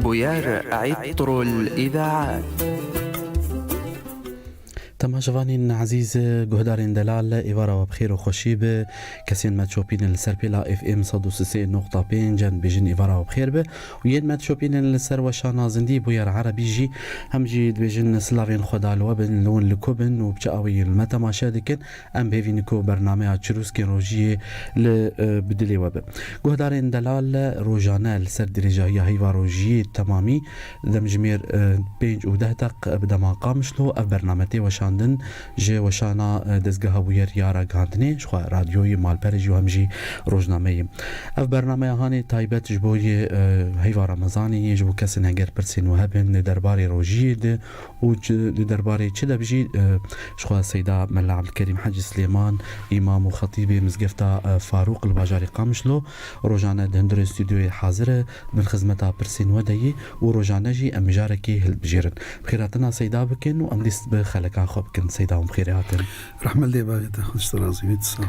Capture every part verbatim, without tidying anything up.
Bûyer, Îtr û l-Îdaat. Temaşevanên ezîz, guhdarên delal, êvara we bi xêr û xweşî be. Kesên me dişopînin li ser pêla F M sed û sê nokta pênc, em dibêjin êvara we bi xêr be. Û yên me dişopînin li ser weşana zindî Bûyer Erebî jî, em jî dibêjin silavên Xweda li we bin, li hûn li ku bin û bi çi awayî li me temaşe dikin. Em bi hêvî ne ku bernameya Çirûskên Rojiyê li, e, bi dilê we be. Guhdarên delal, rojane li ser dirêjahiya heyva rojiyê temamî demjimêr, e, pênc û deh deq bi dema Qamişlo ev bername tê weşandin ji weşana, e, dezgeha bûyer ya ragihandinê, ji xwe radyoyê, malperê jî û hem jî rojnameyê. Ev bernameya hanê taybet ji bo yê, e, heyva Remezanê yê, ji bo kesên heger pirsên we hebin li derbarê rojiyê de û çi, di derbarê çi de bijî, e, ji xwe Seyda Mela Ebdulkerîm Hecî Silêman, îmam û xetîbê Mizgefta, e, Farûq li bajarê Qamişlo, rojane di hundirê stûdyoyê hazir e, bin xizmeta pirsên we de yî û rojane jî em mijarekê hilbijêrin. Bi xêrhatina Seyda bikin û em dîst bi xelekan xwe bikin. Seyda, hûn bi xêrê hatin. Rehmet lê bavê te, xweş te razî bît, sağ ol.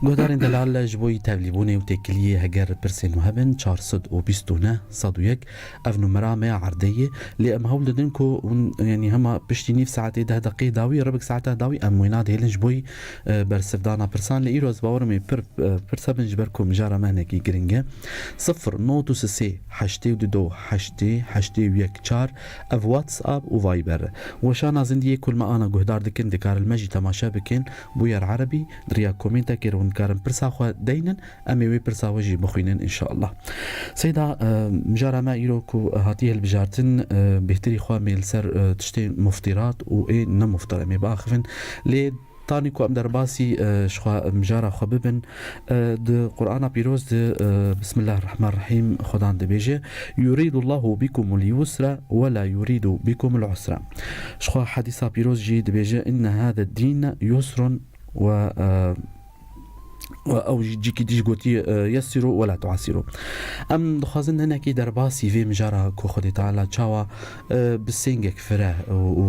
Guhdarên delal, ji bo yî tevlîbûnê û têkiliyê heger pirsên we hebin, çar sed û bîst û neh sed û yek, ev numera me ya erdê ye, lê em hewl didin ku hûn, yanî hema piştî nîv saetê deh deqê dawî, ribik saeta dawî em wêna dihêlin ji bo yî, e, bersivdana pirsan. Lê îro ez bawer im ê pir, e, pirse bin ji ber ku mijara me hinekî giring e. Sifir not û sê heştê û du heştê heştê û yek çar, ev WhatsApp û Viber e. Weşana zindiyê ku li me ana guhdar dikin, dikarin li me jî temaşe bikin. Bûyer Erebî, di riya komêntekê re hûn dikarin pirsa xwe deynin. Em ê wê pirsa we jî bixwînin, înşallah. Seyda, e, mijara me îro ku hatiye hilbijartin, e, bêhtirî xwe em ê li ser, e, tiştê muftirat û ê ne muftir em ê biaxivin. Lê tanî ku em derbasî, e, ji xwe mijara xwe bibin, e, di Qur'ana Pîroz de, e, Bismillahirrahmanirrahîm, Xudan dibêje, "Yuridullahu bikumul yusra ve la yuridu bikumul usra." Ji xwe hedîsa pîroz jî dibêje, "Inne hâze dîne yusrun ve, e, Û ew jî cîkî dî jî gotiye, e, "Yessîrû we la tu'essîrû." Em dixwazin hinekî derbasî vê mijara ku Xwedê Teala çawa, e, bi sêngek fire û, û,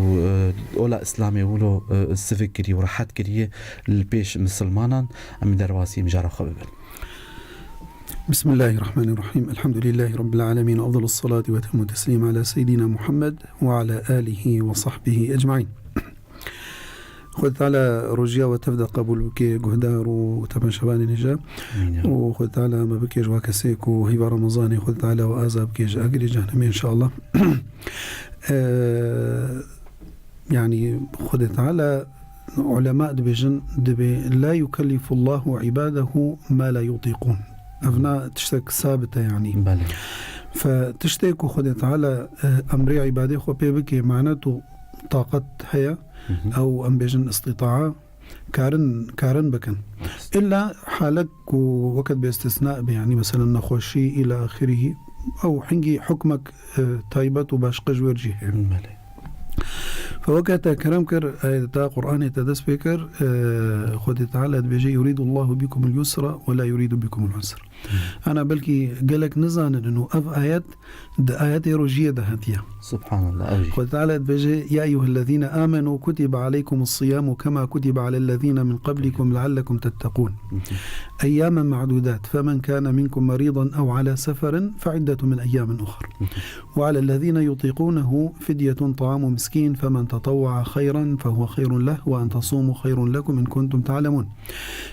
e, ola Îslamê wilo, e, sivik kiriye û rehet kiriye li pêş misilmanan, em ê derbasî mijara xwe bibin. بسم الله الرحمن الرحيم. الحمد لله رب العالمين، وأفضل الصلاة وأتم التسليم على سيدنا محمد وعلى آله وصحبه أجمعين. Xwedê Teala rojiya we tev de qebûl bike, guhdar û temaşevanên hêja. Amîn ya Rab. Û Xwedê Teala me bike ji wa kesê ku heyva Remezanê Xwedê Teala we aza bike ji egrê cehennemê, înşallah. Eee, yanî Xwedê Teala, ulema dibêjin, dibê, "La yukellifullahu ibadahu ma la yutiqun." Evna tiştek sabit e, yanî. Belê. Fe tiştê ku Xwedê Teala, e, emrê îbadê xwe pê bike, manet û taqet heye, Mhm. ew em bêjin îstîtaa, karin, karin bikin. Rast. Îlla halek ku weke bê îstisna be, yanî mesela nexweşî îla axirî, ew hingî hukmek, e, taybet û başqe ji wê jî heye. Belê. Fe weke te kerem kir, ayeta Qur'anê te dest pê kir, e, Xwedê Teala dibêje, "Yuridullahu bikumul yusra ve la yuridu bikumul usra." Ana belkî gelek nizanin û ev ayet di ayetê rojiyê de hatiye. Subhanallah, ew jî. Xwedê Teala dibêje, "Ya eyyuhellezîne amenu kutibe aleykumus siyamu kema kutibe alellezîne min qablikum leallekum tetteqûn." Mhm. Eyyamen ma'dudat, femen kâne minkum merîdan ew alâ seferin feiddetu min eyyâmin uxar. Mhm. Ve alellezîne yutîqûnehu fidyetun taamu miskîn, femen tetavva'a hayran fehuve hayrun leh ve en tasûmu hayrun lekum in kuntum ta'lemûn.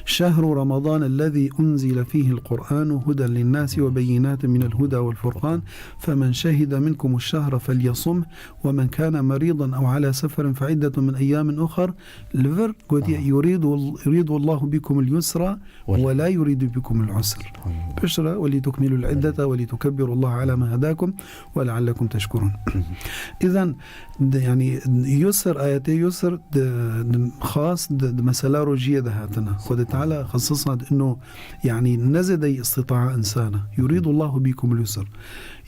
شهر رمضان الذي أنزل فيه القرآن هدى للناس وبينات من الهدى والفرقان، فمن شهد منكم الشهر فليصمه، ومن كان مريضا أو على سفر فعدة من أيام أخر. Li vir gotiye, Aha. "Yuridu, yuridu Allahu bikumul yusra Ve ve la yuridu bikumul usr." Subhanallah. Piştre, "Ve li tukmilul iddete ve li tukebbirullaha ala ma hedakum ve leallekum teşkurun." Hı hı. Îzen, de, yanî, yusr, ayetê yusr, de, de, xas, de, de mesela rojiyê de hatine. Xwedê Teala xesisa de ino, yanî, ne zêdeyî îstîtaa insana. "Yuridu Allahu bikumul yusr."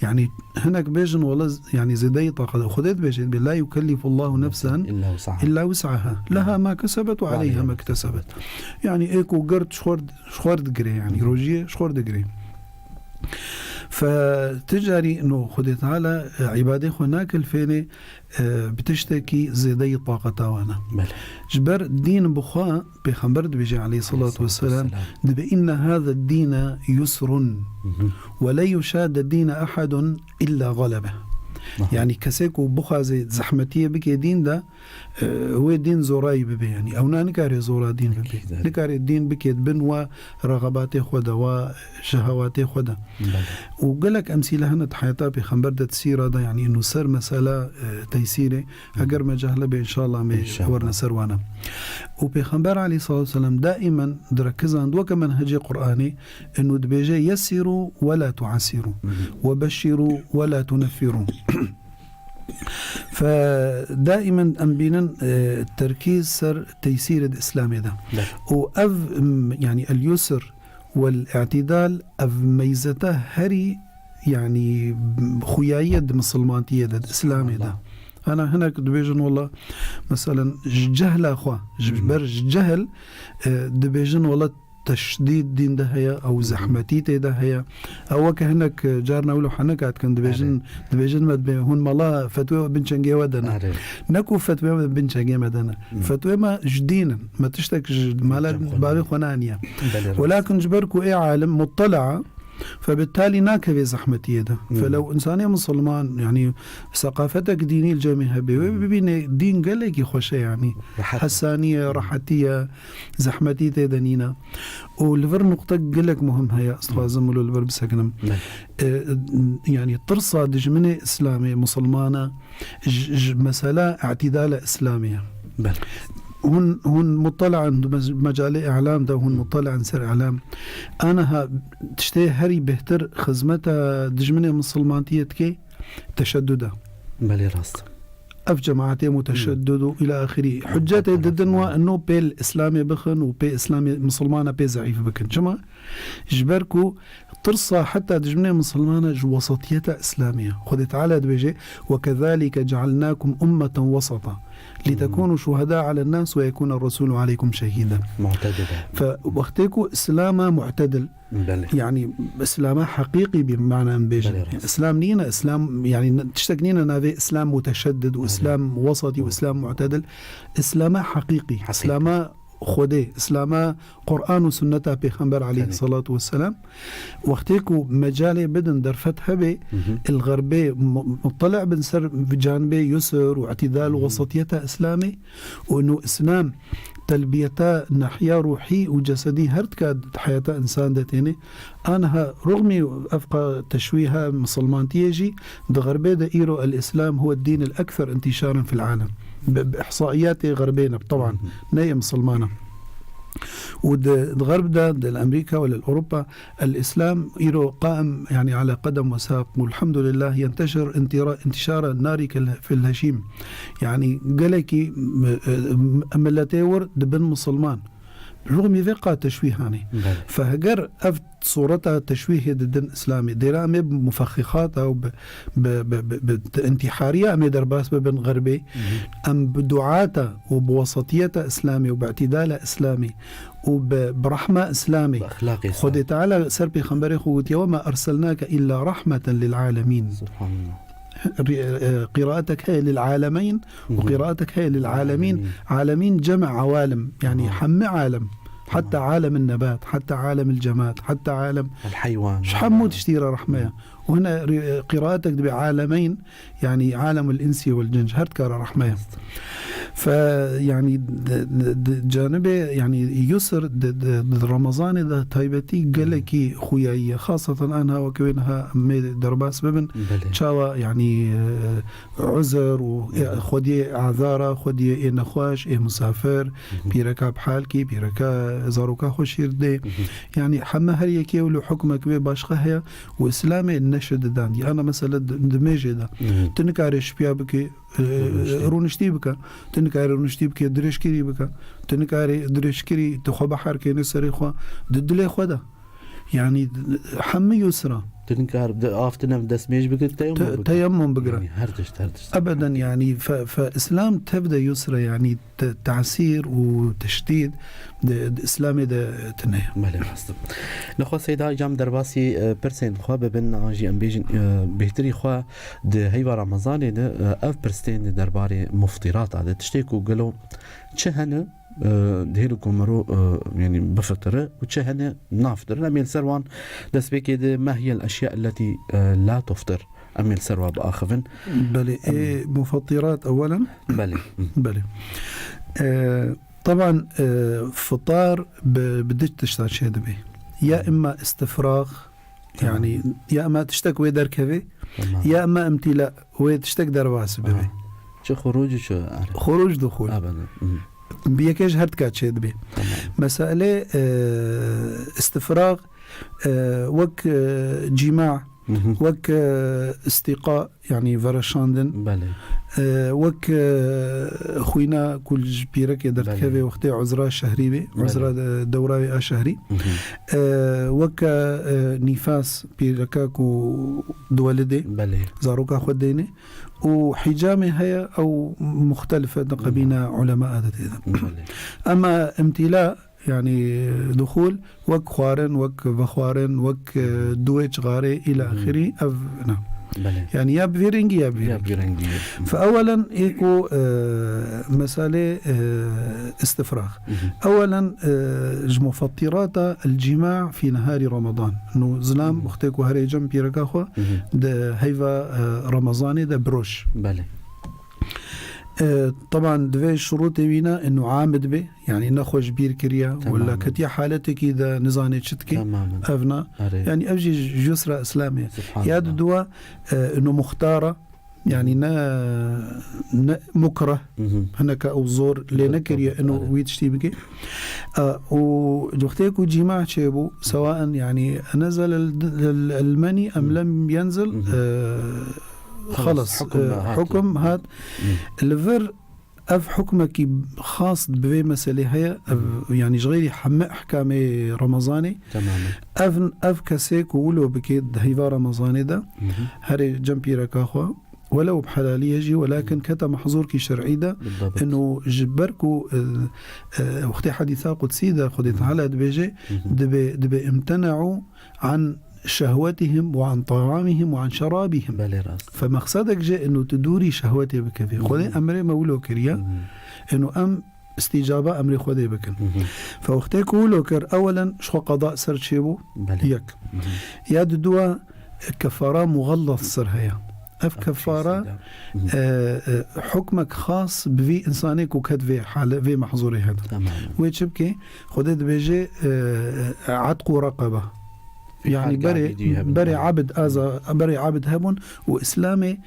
Yanî, hinek bêjin, wela z-, yanî, zêdeyî taqet. Xwedê dibêje, dibê, "La yukellifullahu nefsen Illa wus'aha. illa wus'aha. Leha ma kesebet ve Ve aleyha aleyha ma iktesebet." Yanî, ê ku girt ji xwe r-, ji xwe r digire, yanî, rojiyê ji xwe r digire. Fe ti carî no Xwedê Teala, e, îbadê xwe nakelfênê, e, bi tiştekî zêdeyî taqeta wan e. Belê. Ji ber dîn bi xwe Pêxember dibêje aleyhissalatu vesselam, Aleyhissalatu vesselam. Dibe, "Inne hâze dîne yusrun Hı hı. ve le yuşâde dîne ehadun illa galebe." Aha. Yani kesê ku bixwaze zehmetiyê bike dîn de, e, wê dîn zorayî bibe yani. Ewna nikare zora dîn bibe. Ekîd, evet. Nikare dîn bike bin wa rexebatê xwe de, wa şehewatê xwe de. Belê. Û gelek emsîle hene di heyata Pêxember de, di sîra de, yani inu ser mesela, e, teysîrê. Hı. Eger mecale be, înşallah, me İnşallah. Werine ser wana. Û Pêxember aleyhissalatu vesselam daimen direkizand weke menhecê Qur'anê, inu dibêje, "Yessîrû ve la tuassîrû, Hı hı. ve beşşîrû ve la tuneffîrû." Fe daimen em bînin, e, terkîz ser teysîrê di Îslamê de. Evet. Û ev, m, yani el-yusr wel-i'tidal, ev meyzeta herî, yani, xuyayiye di misilmantiyê de, di Îslamê de. Ana hinek dibêjin, wela, meselen, ji cehla xwe, ji Hı hı. ber ji cehil, e, dibêjin, wela, teşdîd dîn de heye, ew Hı hı. zehmetî tê de heye. Ew weke hinek, e, carna wilo heneka dikin, dibêjin, Erê. dibêjin me dibê, hûn mala fetwê bin çengê we de ne. Erê. Ne ku fetwê me bin çengê me de ne. Hı. Fetwê me ji dîn in. Me tiştek ji mala Cem xwe bavê ne. xwe naniye. Belê rast. Welakin ji ber ku ê alim muttala, febittalî nakeve zehmetiyê de. Hmm. Felew insanê misilman, yani, seqafetek dînî li cemê hebe, wê Hmm. bibîne dîn gelekî xweş e, yani. Rehet e. Hesaniye, Hmm. rehetiye, zehmetî tê de nîne. Û li vir nuqtek gelek muhim heye, ez dixwazim wilo li vir bisekinim. Belê. E, yani, tirsa dijminê Îslamê, misilmana, ji, ji mesela îtidala Îslamê ye. Belê. Hûn, hûn muttala in, di mec-, mecalê îlam de hûn Hı. muttala in ser îlam. Aniha tiştê herî bêhtir xizmeta dijminê misilmantiyê dike, teşeddud e. Belê rast. Ev cemaetê muteşeddid û ila axirî. Hı. Hucetê didin wa ino pê li Îslamê bixin û pê Îslamê misilmana pê zeîf bikin. Çima? Ji ber ku tirsa heta dijminê misilmana ji wesatiyeta Îslamê ye. Xwedê Teala dibêje, "Ve kezalike cealnakum ummeten wesata. Litekunu şuheda alen nas ve yekuna resulu aleykum şehîda." Mu'tedile. Fe wextê ku Îslama mu'tedil, Belê. yani Îslama heqîqî bi mana em bêjin. Belê, rast. Îslam nîne, Îslam, yani tiştek nîne navê Îslam muteşeddid û Belê. Îslam wesatî û Hı. Îslam mu'tedil. Îslama heqîqî, Heqîqî. Îslama Xwedê, Îslama Qur'an û sunneta Pêxember Tenê. aleyhissalatu vesselam. Wextê ku mecalê bidin derfet hebe, Hı hı. il xerbê mu-, muttala bin ser canibê yusr û îtidal û Hı hı. wesatiyeta Îslamê û ino Îslam telbiyeta nahiya ruhî û cesedî her tika di heyata însan de têne. Aniha rixmî ev qa teşwîha misilmantiyê jî di xerbê de îro el-Îslam huwe dîn el-ekser intîşaran fil alem. Bi, bi ihsaiyatê xerbê ne, teban, Hı hı. ne yê misilmana. Û di, di xerb de, di Amerîka wala Ewropa, el-Îslam îro qaim, yani, ala qedem ve saq. Û elhamdülillah yenteşir intira-, intişara narî kel-, fil heşîm. Yani, gelekî, m-, e, m-, miletê wir dibin misilman. Rûmî vê qa teşwîhanê. Belê. Fe heger ev sureta teşwîhê didin Îslamê, dêra em ê bi mufexixata û bi, bi, bi, bi, bi intîhariya em ê derbas bibin xerbê, Hı hı. em bi duata û bi wesatiyeta Îslamê û bi îtidala Îslamê û bi, bi rehma Îslamê. Bi exlaqê Îslam. Xwedê Teala ser pêxemberê xwe gotiye, "Ve ma erselnake illa rahmeten lil alemîn." Subhanallah. Ri-, e, qiraatek heye lil alemeyn û Hı hı. qiraatek heye lil alemîn. Alemîn. Alemîn cem awalim, yani Hı. hemme alem. Tamam. Hatta alem nebat, hatta alem cemat, hatta alem El heywan. Ji hemû tiştî re rehme ye. Hı. Û hine ri-, e, qiraatek dibe alemeyn, yani alemul insi wel cinc, her tika re rehme ye. Rast. Fe, yani, di, di, di canibê, yani, yusr, di, di, di Remezanê de taybetî gelekî xuyayiye. Xaseten aniha weke wê niha em ê derbas bibin. Belê. Çawa, yani, e, uzr û, e, Belê. xwediyê azara, xwediyê ê nexweş, ê musafir, Hı hı. pîreka bi halkî, pîreka zaroka xwe şîr dê. Hı hı. Yani, heme her yekê wilo hukmek wê başqa heye. Û Îslamê neşe didan. Ana mesela di, di mêjê de. Hı. Tu nikarê şipiya bike, e, Rûniştî. rûniştî bike. Tu nikarê rûniştî bike, dirêjkirî bike. Tu nikarê dirêjkirî, tu xwe behar kêne serê xwe. Di dilê xwe de. Yani hemî yusra. Tu nikar de-, av tine destmêj bigir, teyemmum Te-, bigir. Teyemmum bigire. Yani her tişt, her tişt. Ebeden yani fe, fe Îslam tev de yusra yani te-, tesîr û teşdîd de, de Îslamê de tine ye. Belê, rast e. Nexwe Seyda, cam derbasî, e, pirsên xwe bibin, an jî em bêjin, e, bêhtirî xwe di heyva Ramazanê de, e, ev pirs tên di derbarê muftirata de. Tiştê ku gelo çi hene, e, dihêlin ku mero, e, yanî bifitire û çi hene nafitirin. Em ê li ser wan destpêkê de, "Ma hiye el eşya elletî, e, la tuftir?" Em ê li ser wan biaxivin. Belê, Em- ê mufattirat ewelen. Belê. Belê. E, taban, e, fitar bi, bi du tişta çêdibe. Ya Hı. imma istifrax, Tamam. yani ya imma tiştek wê derkeve, Tamam. ya imma imtila wê tiştek derbas bibe. Aha. Çi xuruc û çi, yani. Xuruc duxul. Ebeden. Hı. Bi yekê ji her tika çêdibe. Tamam. Mesele, e, istifrax, e, wek, e, cîma, Hı hı. wek, e, îstîqa, yani vereşandin, Belê. e, wek, e, xwîna ku ji pîrekê derdikeve Belê. wextê uzra şehrî be, Belê. uzra de, dewra wê a şehrî. Hı hı. E, wek, e, nîfas, pîreka ku diwelidê, Belê. zaroka xwe dêne. û hicamê heye, ew muxtelif e, di qebîna Hı. ulema de tê de. Belê. Ema imtila, yani duxul, wek xwarin, wek vexwarin, wek, e, Hı. duê çixarê, îla Hı. axirî, ev na. Belê. Yani ya bi vî rengî ya bi vî Ya rengî. bi vî rengî. Fe ewelen ê ku, e, meselê, e, istifrax. Hı hı. Ewelen, e, ji mufattirata el cima fî neharî Ramadan. Nu zilam Hı hı. wextê ku herê cem pîreka xwe Hı hı. di heyva, e, Ramazanê de biroj. Belê. E, taban divê şurûtê wî ne inu amid be, yani nexwe ji bîr kiriye, Temamen. wela ketiye haletekî de nizanê çi dike. Temamen. Ev na. Erê. Yani ev jî ji yusra Îslamê. Subhanallah. Ya di dua, e, inu muxtara, yani ne, ne mukreh, Hı hı. hineke ew zor lê Tabii, nekiriye tabii, inu erê. wî tiştî bike. E, û wextê ku cîma çêbû, sewaen yani nezel el, el, el meni em Hı. lem yenzil, Hı hı. e, Xelas, xelas, hukum e, hat. hukum hat. Hı. Li vir ev hukmekî xas bi vê meselê heye, ev, Hı. yani ji xeyrî heme ehkamê Ramazanê. Temamen. Ev, ev kesê ku wilo bike di heyva Ramazanê de, Hı hı. herê cem pîreka xwe, welew bi helalî ye jî, welakin Hı. kete mehzûrkî şer'î de, Bildabt. inu ji ber ku, e, e, wextê hedîsa qudsî de Xwedê Hı. Teala dibêje, Hı hı. dibe, dibe imtene'u an şehwetihim ve an ta'amihim ve an şerabihim. Belê rast. Fe mexsedek jê inu tu dûrî şehwetê bikevî. Hı hı. Xwedê emrê me wilo kiriye. Hı hı. Inu em îstîcaba emrê Xwedê bikin. Hı hı. Fe wextê ku wilo kir, ewelen ji xwe qeda ser çêbû. Belê. Yek. Hı hı. Ya di dua kefara muxellas ser heye. Ev Ev kefara, çeşîda. Hı hı. e, e, hukmek xas bi vî insanê ku ket vê hale, vê mehzûrê hede. Tamam. Wê çi bike? Xwedê dibêje, e, e, etqu reqebe. Yani Hak berê, abidî hebûn, berê evet. abid aza, berê abid hebûn û Îslamê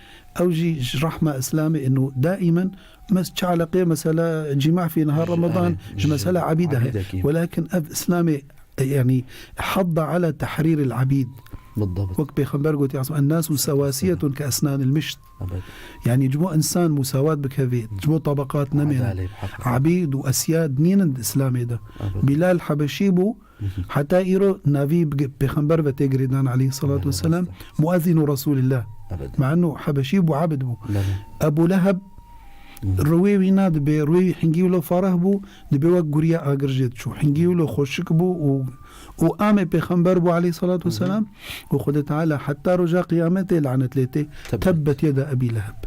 ew jî ji rehma Îslamê inu daimen mes-, çi eleqê mesela cîma fî nehar Ji, Ramadan, evet, ji ji mesela abîd e. abîdekî. Welakin ev Îslamê, e, yani hadda ala tehrîril abîd. Bildabt. Wek Pêxember gotiye, "Ennasu sewasiyetun ke esnanil mişt." Evet. Yani ji bo insan musawat bikevê, ji bo tabaqat nemêne. Adalê, bi heq. Abîd û esyad nînin di Îslamê de. Evet. Bilal Habeşî bû, Hı hı. heta îro navî bi Pêxember ve tê girêdan aleyhissalatu Belê, vesselam, rast e. Muezzinu Resulillah. Evet. Ma'nu Habeşî bû, abid bû. Belê. Ebu Leheb Hı. rûyê wî na dibe, rûyê wî hingî wilo fareh bû, dibe wek guriya agir jê diçû. Hingî wilo xweşik bû û, û amê Pêxember bû aleyhissalatu Hı hı. vesselam û Xwedê Teala heta roja qiyametê lanet lê tê. Tebbet. Tebbet yeda Ebî Leheb.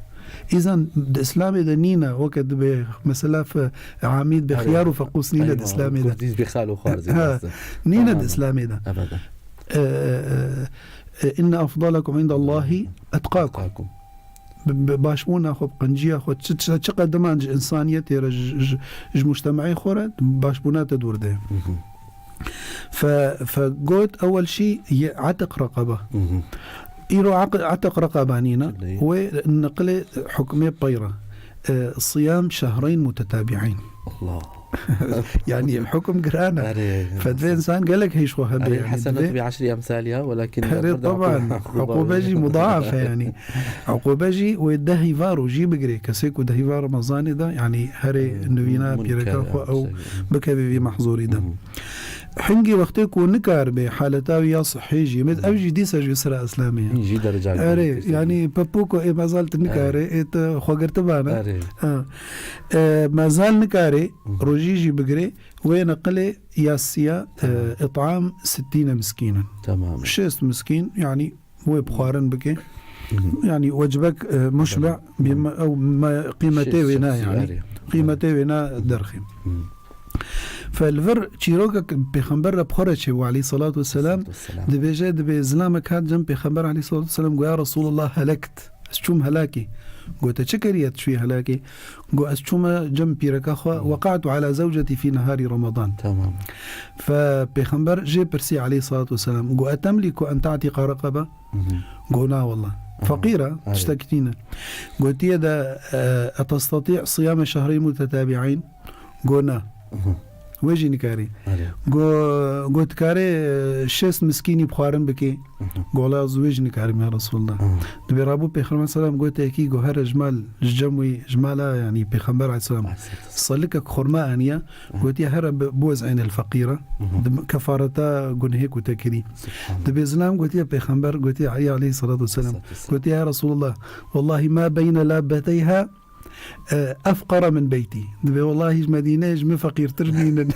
Îzan di Îslamê de nîne, weke dibe mesela fe-, amîd be Erê. xiyar û feqûs nîne di Eyvallah. Îslamê de. Kurdîz bi xal û xwarzî Ha, rast e. nîne di Tamam. Îslamê de. Ebeden. E, e, e, inne afdalakum indallahi etqakum. Etqakum. Bi, bi başbûna xwe, bi qenciya xwe, çi, çi, çi qediman ji însaniyetê re, ji, ji, ji mujtemeyê xwe re, başbûna te dûr de. Hı hı. Fe, fe got ewel şî ye etiq reqebe. Hı hı. Îro aq-, etiq reqebe nîne. Çi deyî? Wê niqilê hukmê peyre. E, siyam şehreyn mutetâbi'eyn. Allah. Yani hukum giran e. Erê. Fedve insan gelek heyş xwe hebe, Erê, yani, hasenat divê bi eşri emsaliha, welakin Erê, lafir de taban, hukum, hukum uqube jî mudaaf e, yani. Uqube jî wê deh heyva rojî bigirê. Kesê ku deh heyva Remezanê de, yani, herê Erê, nivîna münker pîreka xwe yani, ew şey. bikeve vî mehzûrî de. Hı hı. Hingî wextê ku nikaribe haleta wî ya sihî jî, mêz ev jî dîsa jî sira Îslamê ye. Hîn jî dereca Erê, girî yanî pepûko ê mezal tu nikare, ê tu xwe girtibana. Erê. Ha. E, mezal nikare, Hı. rojî jî bigire, wê neqilê yasiya, e, Tamam. ît'am sittîne miskînin. Tamam. Şêst miskîn, yanî wê bi xwarin bike. Hı hı. Yanî wecbek, e, muşbe, Tamam. bi me-, ew me-, qîmetê Şêst wê na şexsî, yanî. Erê. Qîmetê wê na derxî. Hı. Fe li vir çîrokek Pêxember re bi xwe re çêbû aleyhissalatu vesselam. Aleyhissalatu vesselam. Dibêje, dibê zilamek hat cem Pêxember aleyhissalatu vesselam, go, "Ya Resulallah, helekt. Ez çûm helakê." Go, "Te çi kiriye tu çûyî helakê?" Go, "Ez çûme cem pîreka xwe, Hı. weqa'tu ala zewcetî fî neharî Ramadan." Tamam. Fe Pêxember jê pirsî aleyhissalatu vesselam, go, "Etemlîku en ta'tîqa reqebe?" Hı hı. Go, "Na wallah." Aha. Feqîr e, Erê. tiştekî tîne. Gotiye de, e, "Etestatî siyame şehreyn mutetabî'în?" Go, "Na." Aha. Wê jî nikarî. Erê. Go, go, "Dikarê, e, şêst miskînî bi xwarin bikê?" Aha. Go, "Wela ez wê jî nikarim ya Resulullah." Aha. Dibê rabû Pêxember selam gote yekî, go, "Here ji mal, ji cem wî, ji mala, yanî Pêxember aleyhisselam Aleyhisselam. selikek xurma aniye." Aha. Gotiye, "Here bi-, biwez'êne li feqîra." Aha. Di kefareta gunehê ku te kirî. Subhanallah. Dibê zilam gotiye Pêxember, gotiye Elî aleyhissalatu vesselam. Aleyhissalatu vesselam. Gotiye, "Ya Resulullah, wallahi ma beyne labbeteyha, e, efqara min beyti." Dibê, "Wallahi ji Medîneyê ji min feqîrtir nînin."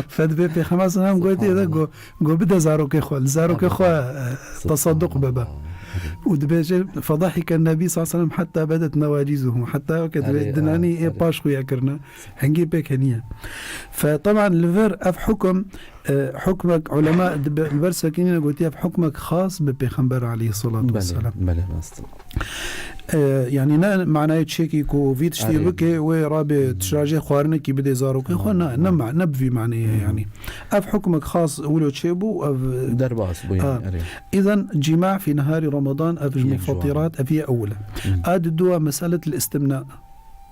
Fe dibê Pêxember selam gotiye de Subhanallah. go, go bide zarokê xwe, li zarokê Erê. xwe, e, Subhanallah. tasadduq bibe. Erê. Û dibêje, "Fedahike Nebî sallallahu aleyhi ve sellem hatta bedet newacizuhu." Hatta weke dibê Erê, dinanî erê, ê erê. paş xuya kirine. Hingî pêk heniye. Fe teban li vir ev hukum, e, hukmek ulema di be-, li ber sekinîne gotiye, ev hukmek xas bi Pêxember aleyhissalatu Belê, vesselam. belê, rast. E, yanî ne manayê çekî ku vî tiştî Erê. bike, wê rabe tişajê xwarinekî bide zarokê xwe, Tamam, ne, ne tamam. ma-, ne bi vî maneyê ye Hı. yanî. Ev hukmek xas wilo çêbû, ev Derbas bûye, Ha. erê. Îzen cîma fî neharî Ramadan, ev ji Yek ji wan. mufatîrat, ev ye ewil e. Hı. A di dua meselet li istimna. Tamam.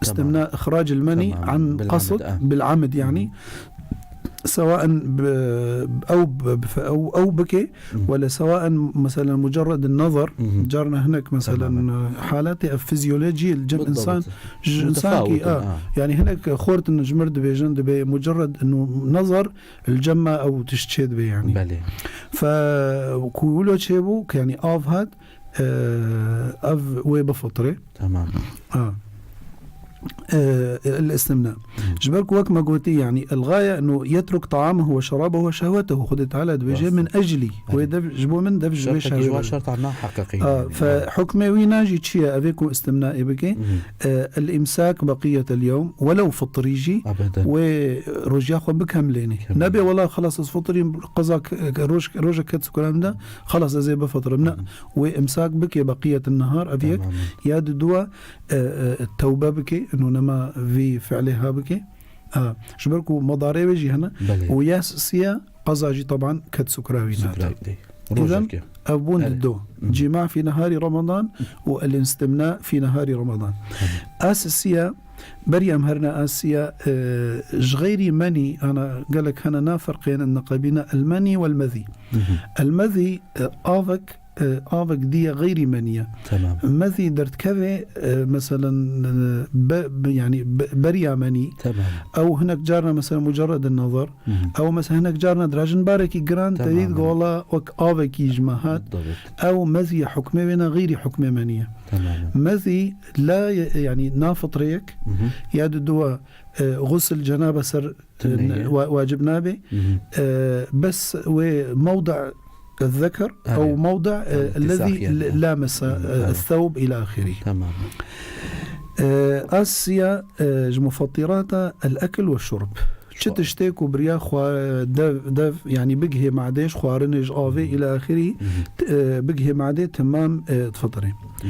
Istimna, ixrac el meni Tamam. an Bil qasd, amed, ah. bil amed yani. Hı. Sewaen bi, ew bi, bi, ew, ew bike, Hı. wala sewaen mesela mucerred el nazar, Hı hı. carna hinek mesela Tamam. e, halatê ev fizyolojî, cem Bidabit. insan, ji insan ki, Mutefawit, ah, ah. yani hinek xortin ji mir dibêjin, dibê mucerred inu nazar, el cemma ew tişt çê dibe yani. Belê. Fe ku wilo çêbû, ki yani av hat, e, ev wê bifitre. Tamam. Ha. E, el-istimna. Hı. Ji ber ku wek me gotî, yani, el-gaye enu yetruk ta'amehu ve şerabehu ve şehwetehu. Xwedê Teala dibêje, Rast. "Min eclî." Erê. Wê dev, ji bo min dev ji wê Şertekî ji şehwê wan re. şerta naheqeqî Ha, yani. fe Ha. hukmê wî na jî çi ye? Evê ku istimna ê bike, Hı hı. e, el-imsak beqiyetel yewm, welew fitrî jî, Ebeden. wê rojiya xwe bikemlêne. Kemlêne. Nebe wela xelas ez fitrîm, qeza k-, k-, roj, rojek ket sukura min de, xelas ez ê bifitrim. Ne. Hı hı. Wê imsak bike beqiyetin nehar, ev yek. Tamamen. Ya di dua, e, e, tewbe bike, ino nema vî fiilê ha bike. Ha, ji ber ku medarê wê jî hene. Belê. Û ya s-, siya qeza jî teban ket sukra wî nate. Sukra wî. Îzen Rojekê. ev bûn Erê. di do. Hı. Cîma fî neharî Ramadan û el-istimna fî neharî Ramadan. Hı. A sisiya, berî em herine a siya, e, ji xeyrî menî, ana gelek hene naferqênin neqebîne el-menî wel-mezî. Hı hı. El-mezî, e, avek, e, avek diye xeyrî menî ye. Tamam. Mezî derdikeve, e, meselen, e, be, be, yani be, beriya menî. Tamam. Ew hinek carna mesela mucerred nazar. Hı hı. Ew mesela hinek carna dirajin barekî giran, Tamam. te dît gola wek avekî ji me hat. Bidabit. Ew mezî hukmê wê ne xeyrî hukmê menî ye. Tamam. Mezî la ye, yani nafitreyek Hı hı. ya di dua, e, xusl cenabe ser Tune ye. wa-, wacib nabe. Hı hı. E, bes wê mewda zeker Erê. ew mewda, e, Tamam, lezî ittisaq yani. l-, lamesa, Hı hı, e, tamam. thewb ila axirî. Tamam. E, a siya, e, ji mufattirata el-ekl ve şurb. Çi Şo- tiştê ku biriya xwe dev, dev, yani bigihê madê ji xwarinê ji avê Hı hı. ila axirî, Hı hı. t-, e, bigihê madê temam, e, difitirê. Hı.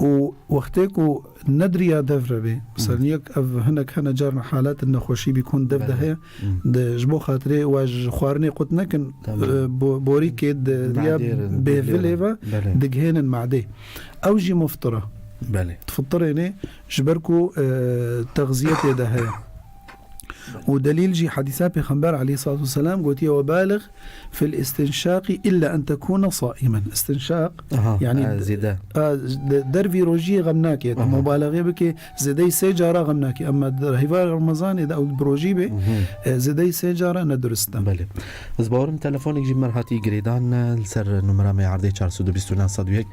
Û wextê ku nediriya dev re bê. Mesela Hı. yek ev hinek hene carna halat nexweşî bî kun dev Belê. de heye. Hı. De ji bo xatirê we ji xwarinê qut nekin, Tamam. e, bo-, borîkê de Madê ya re bêvilê ve Belê. digihênin madê. Ew jî muftira. Belê. Fitirênê ji ber ku, e, texziyetê de heye. û delîl jî hedîsa Pêxember aleyhissalatu vesselam gotiye, "Ve balig fil istinşaqi illa en tekune saimen." Istinşaq, Aha, yani, e, zêde. a, de-, dervî rojiyê xem nake. Aha. Mubalaxê bike, zêdeyî sê cara xem nake. Ama di heyva Remezanê de ew bi rojî be, Mhm. e, zêdeyî sê cara ne durist e. Belê. Ez bawerim telefonek jî me hatî girêdan, e, li ser numera me erdê çar sed û bîst û neh sed û yek.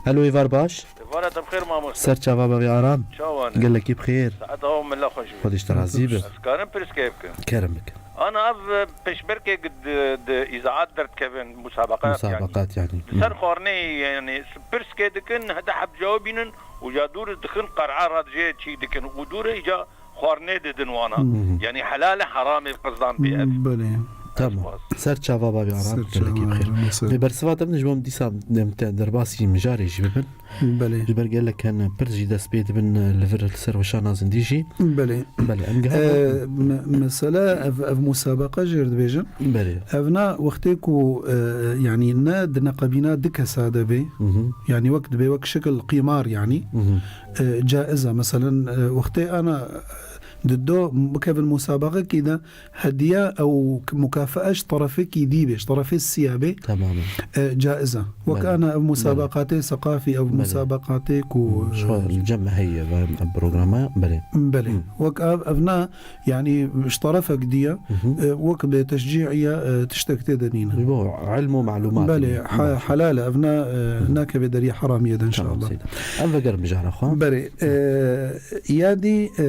Alo, êvar baş. Vara te bi xêr mamoste. Ser çava bavê Aram. Çawa ne? Gelekî bi xêr. Saet awa min la xweş be. Xwedî ji te razî be. Ez karim pirskê bikim? Kerem bike. Ana ev, e, pêşberkê di, di îzaat derdikevin, musabeqat yani. Musabeqat yani. Di ser Hı. xwarinê yani pirskê dikin, hede heb cewab bînin û ca dûr dixin qer'a radijê çî dikin û dûr îca xwarinê didin wana. Hı hı. Yani helal e, heram e, qizdan bê ev. Belê. Tamam. Spas. Ser çava bavê Aram, Ser gelekî çava bi xêr. Aram, ser. Lê bersiva te min ji bo em dîsa em te derbasî mijarê jî bibin. Belê. Ji ber gelek hene pirs jî dest pê dibin, e, li vir li ser weşana zindî jî. Belê. Belê, em giha Ee, me-, mesela ev, ev musabeqa jê re dibêjin. Belê. Ev na wextê ku, e, yani ne di neqebîna du kesa de bê. Hı hı. Yani wek dibê wek şekil qîmar yani. Hı hı. E, caiz e. Meselen, e, wextê ana, e, di do bikevin musabeqekî de, hediye ew mukafaa ji terefekî dî bê, ji terefê siya bê, Temamen. e, caiz e. Wek Belê. ana ev Belê. musabeqatê seqafî, ev Belê. musabeqatê ku, Hı, e, şo li cem me heye ve programa, belê. Belê. Hı. Wek ev, ev na, yani ji terefek dî ye, Hı hı. e, wek bê teşcî ye, e, tiştek tê de nîne. Ji bo ilm û malumat Belê, nîne. ha-, Baş. helal e, ev na, e, Hı hı. nakeve deriyê heramiyê de Tamam, inşallah. Seyda. Em vegerin mijara xwe. Berê, e, ya dî, e,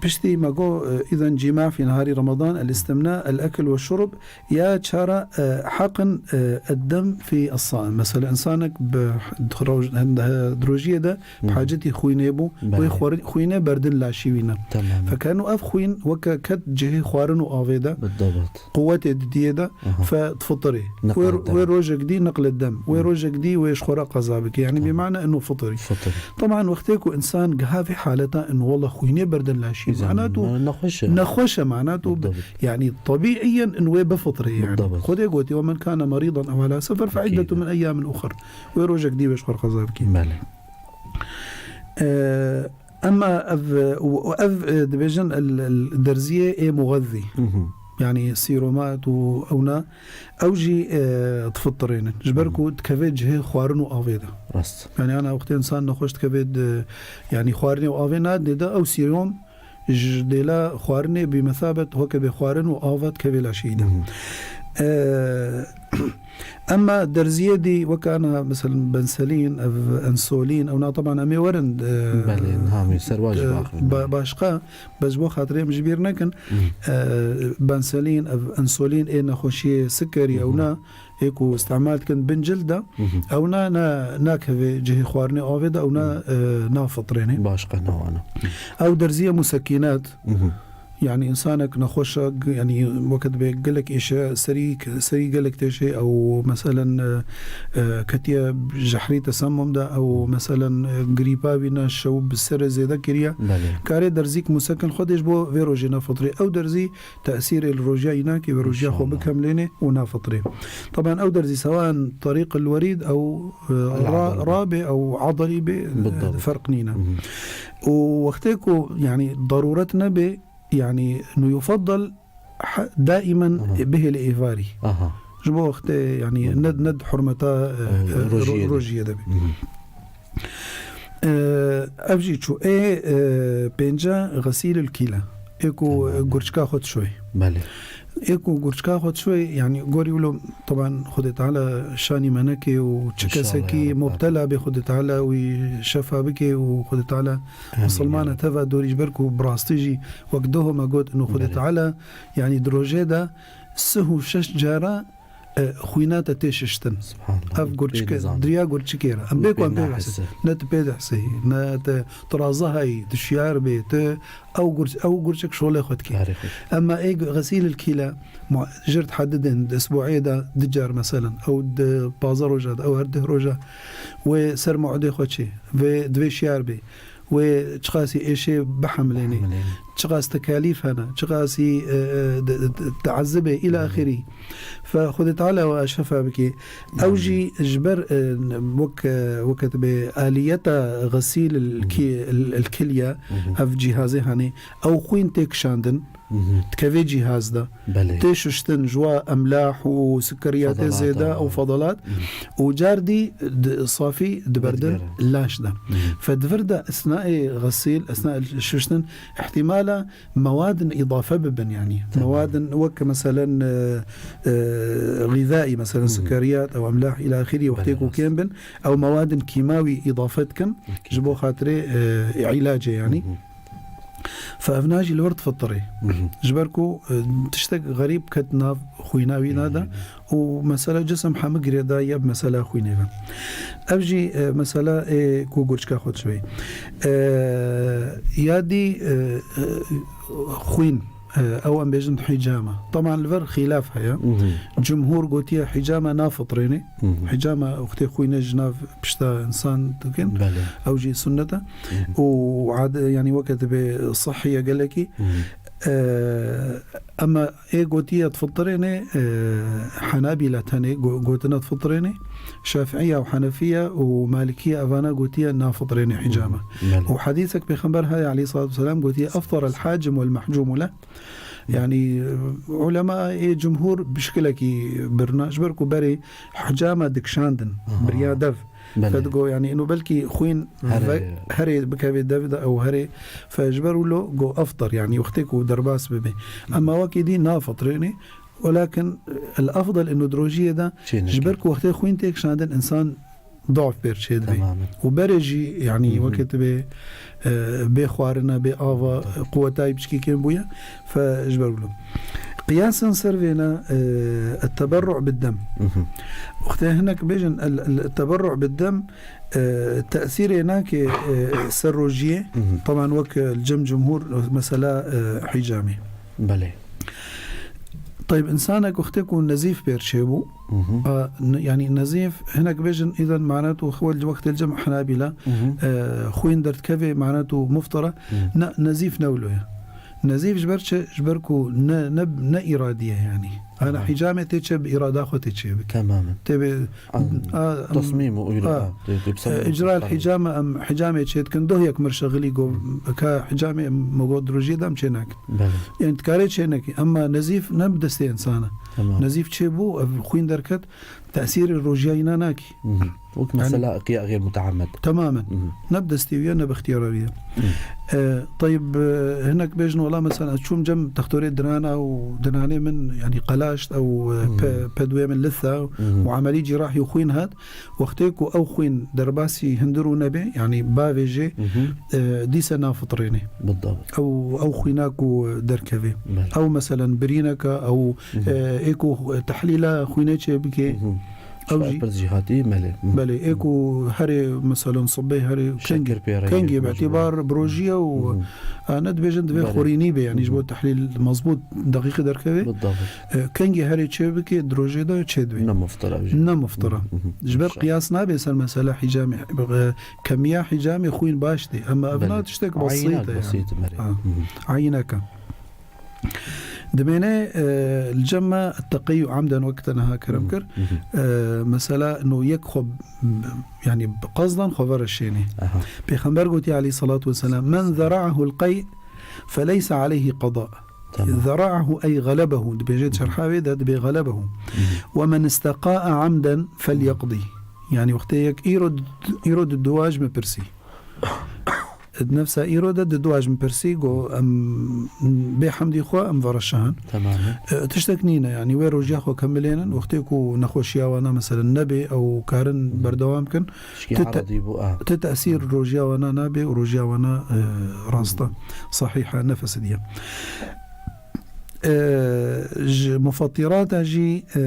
piştî me got, e, îzen cîma fî neharî Ramadan, el istimna, el ekl ve şurb, ya çara, e, heqin, e, eddem fî es-saim. Mesela insanek bi roj-, di rojiyê de Hı. bi hacetî xwînê bû, Belê. wê xwar-, xwînê berdin laşî wî ne. Tamam. Fekenu ev xwîn weke ket cihê xwarin û avê de, Bidabat. quwetê didiyê de, Aha. fe difitirê. Neqle Wê, dem. wê rojek dî neqle dem. Wê Hı. rojek dî wê ji xwe re qeza bike. Yani Tamam. bimane enu fitirî. Fitir. Taban wextê ku insan giha vê haleta in wela xwînê berdin laşî. Nizam, Manatu ma-, nexweş e. nexweş e manatu. Bidabat. Yani tabiiyen in wê bifitirê yani. Bidabat. Xwedê gotî, "Ve men kana merîdan ew ala sefer fe Okey. iddetu min eyyamin uxer." Wê rojek dî wê ji xwe re qeza bike. Belê. Ee, Emma ev, û, û ev, e, dibêjin el, el, derziyê ê muxezzî. Hı hı. Yani sîromat û ewna, ew jî, e, difitirênin. Ji ber Hı. ku dikeve cihê xwarin û avê de. Rast. Yani ana wextê insan nexweş dikeve di, yani xwarinê û avê nadê de ew sîrom ji dêla xwarinê bî mesabet weke bê xwarin û ava dikeve laşî de. Hı hı. E, Emma derziyê dî wek ana, mesela, benselîn, ev ensolîn, ewna teban em ê werin, e, Belê, niha em ê ser wa jî e, biaxivin. ba-, başqa, bes ji bo xatirê em ji bîr nekin. Hı. E, benselîn, ev ensolîn ê nexweşiyê sikerî, Hı hı. ewna ê ku îstimal dikin bin cil de, Hı hı. ewna na-, nakeve cihê xwarinê avê de, ewna, Hı. e, nafitirêne. Başqa ne wana. Ew derziye musekînat, Hı hı. Yani, insanek nexweş e, g-, yani, weke dibê gelek êşe, serî, serî gelek têşê, ew, meselen, e, e, ketiye jehrî tesemum de, ew, meselen, e, grîpa wî ne şew bi serê zêde kiriye. Belê. Karê derzîk musekin xwedê ji bo vê rojê nefitirê. Ew derzî tesîrê li rojiya wî nake, vê rojiya xwe İnşallah. bikemlêne û nefitirê. Taban ew derzî sewan Tariq el Werîd, ew, e, El ra-, Adel. rabê, ew Adel bê, Bidabt. ferq nîne. Hı hı. Û wextê ku, yani, daruret nebe, Yani, nu yufaddal ha-, daimen Aha. bihê li êvarî. Aha. Ji bo wextê, yani, Hı. ne, ne di hurmeta, e, Hı, e, rojiyê ro-, de. rojiyê de be. Hı. E, ev jî çû. Ê, e, pênca xesîlul kîle. Ê ku Tamam. gurçka xwe dişoyê. Belê. Ê ku gurçka xwe dişoyê, yani, gorî wilo, teban, Xwedê Teala şanî me neke û çi İnşallah kesekî ya Rabbi. mubtela bê, Xwedê Teala wî şefa bike û Xwedê Teala Amîn, Misilmana ya Rab. teva dorî ji ber ku bi rastî jî wek doho me got, ino Xwedê Belê. Teala, yanî di rojê de sih û şeş cara, e, xwîna te tê şiştin. Subhanallah. Ev Pê gurçike, nizam. diriya gurçikê re. Em Pê bê ku em pê pê dihse. behsin. Ne tu pê dihsî, ne te, tu razihayî, tu şiyar bê, tu ew gurç-, ew gurçik şolê xwe dikê. Karê xwe. Emma ê xesîl il kîle, mu-, jir dihedidin, di isbuê de du car meselen, ew di pazdeh roja de, ew her deh roja, wê ser mewidê xwe çê, vê divê şiyar bê. Wê çiqasî êşê bihemlênê. Bihemlênê. çiqas tekalîf hene, çiqas î, e, e, de, de, teezibê, îla axirî. Fe Xwedê Teala we şefa bike. Ew jî ji ber, e, wek, e, weke dibê aliyeta xesîl el ki-, el, el kilye, ev cîhazê hanê, ew xwîn tê kişandin, dikevê cîhaz de. Belê. Tê şuştin, ji wa emlah û sikeriyatê zêde û fedalat. Û car dî di-, safî diberdin laş de. Fe di vir de esnaê xesîl, esnaê şuştin, ihtimala mewadin îdafe bibin, yanî. Mewadin wek, meselen, e, e, xîzaî, meselen, sikeriyat ew emlah îla axirî, wextê ku kêm bin, ew mewadin kîmawî îdafe dikin, ji bo xatirê, e, îlacê, yanî. Fe evna jî li wir difitirê. Ji ber ku, e, tiştek xerîb ket nav xwîna wî nade û mesela cisim hemû girêdayî ye bi mesela xwînê ve. Ev jî, e, mesela ê ku gurçka xwe dişibê. E, ya dî, e, e, xwîn, e, ew em bêjin hicame. Teban li vir xîlaf heye. Cumhûr gotiye hicame nafitirêne. Hicame wextê xwînê ji nav pişta însan dikin. Belê. Ew jî sunnet e. Û ade-, yanî weke dibê sihî ye gelekî. E, ema ê gotiye difitirêne, e, Henabîle tenê go-, gotine difitirêne. Şafiiye û Henefiye û Malikiye evana gotiye nafitirêne hicame. Belê. Û hedîsek Pêxember heye aleyhissalatu vesselam gotiye, "Eftarel hacim vel mahcumu leh." Yanî, e, ulema ê cumhûr bi şikilekî birna, ji ber ku berê hicame dikişandin, biriya dev. Belê. Fe digo, yanî, ino belkî xwîn herê bikevê dev de ew herê. Fe ji ber wilo go eftir, yanî, wextê ku derbas bibe. Ema wekî dî nafitirêne, welakin el efdal ino di rojiyê de, ji ber ku wextê xwîn tê kişandin, însan dof pêr çêdibê. Temamen. Û berê jî, yanî, weke tu bê, e, bê xwarina, bê ava, quwetayî piçkî kêm bûye. Fe ji ber wilo. Qiyasen ser vêne, e, teberru bid dem. Wextê hinek bêjin, el, el teberru bid dem, e, tesîrê nake, e, ser rojiyê. Teban wek, e, li cem cumhûr mesela, e, hicamê. Belê. Tayb, însanek wextê ku nezîf pêr çêbû, a, n-, yanî nezîf, hinek bêjin, îden manet û xwel wextê cem Henabîla, e, xwîn derdikevê manet û muftira, ne, nezîf ne wilo ye. Nezîf ji ber çi? Ji ber ku ne, ne, ne îradî ye yanî. Ana hicamê tê çê bi îrada xwe tê çê bike. Temamen. Tê bê, a, em, tasmîm û îra-, a, a, tê, tê bi ser e, icra el hicame, em hicamê çê dikin. Doh yek mir şexilî go, ka hicamê em, me got rojiyê de em çê nakin. Belê. Yanî dikarê çê nekî. Ema nezîf ne bi destê însan e. Tamam. Nezîf çê bû, ev xwîn derket, tesîrê rojiya îna nakî. Wek yanî mesela qiya xêr muteammed. Temamen. Ne bi destê wî ye, ne bi ixtiyara wî ye. E, tayib, e, hinek bêjin, wela mesela ez çûm cem textorê dinana û dinanê min, yanî qelaşt ew, e, pe-, pedwê min litha û emelî cîrahî û xwîn hat. Wextê ku ew xwîn derbasî hundir û nebê, yanî bavêjê, e, dîse nafitirêne. Ew, ew xwîna ku derkevê. Belê. Ew meselen birîneke, ew, e, ê ku tehlîla xwînê çê bike. Ew jî. Pirs jî hatî, belê. Belê, ê ku herê, meselen, sibê herê kengî, kengî bi îtîbar bi rojî ye û, e, ne dibêjin divê xurînî be, yanî ji bo tehlîl mezbût deqîqî derkeve. E, kengî herê çê bike, di rojê de çê dibê. Ne muftira jî. Ne muftira. Ji ber qiyas nabe ser mesela hicamê. E, kemiya hicamê xwîn baş tê. Ema ev na tiştek besît e, yanî. Besît, belê. Ha. Ayîneke. Dimêne, e, li cem me teqî û emden wek te niha kerem kir. E, mesela no yek xwe, yanî bi qezdan xwe vereşênê. Pêxember gotiye aleyhissalatu vesselam, "Men zera'ahul qey feleyse aleyhi qada." Tamam. Zera'ahu ey galebehu. Dibêje çerha wê de dibê galebehu. Ve men isteqa'a amden felyaqdi. Yanî wextê yek îro, îro di dua ji min pirsî. Di nefsa îro de di dua ji min pirsî, go em bê hemdî xwe em vereşan. Temamen. E, tiştek nîne, yanî wê rojiya xwe kemilênin, wextê ku nexweşiya wana, meselen, nebê, ew karin berdewam kin. Tişkî eradî bû, a. Ti tesîr rojiya wana nabe û rojiya wana, e, rast e. Sahîh e, nefes diye. E, ji mufattirata jî, e,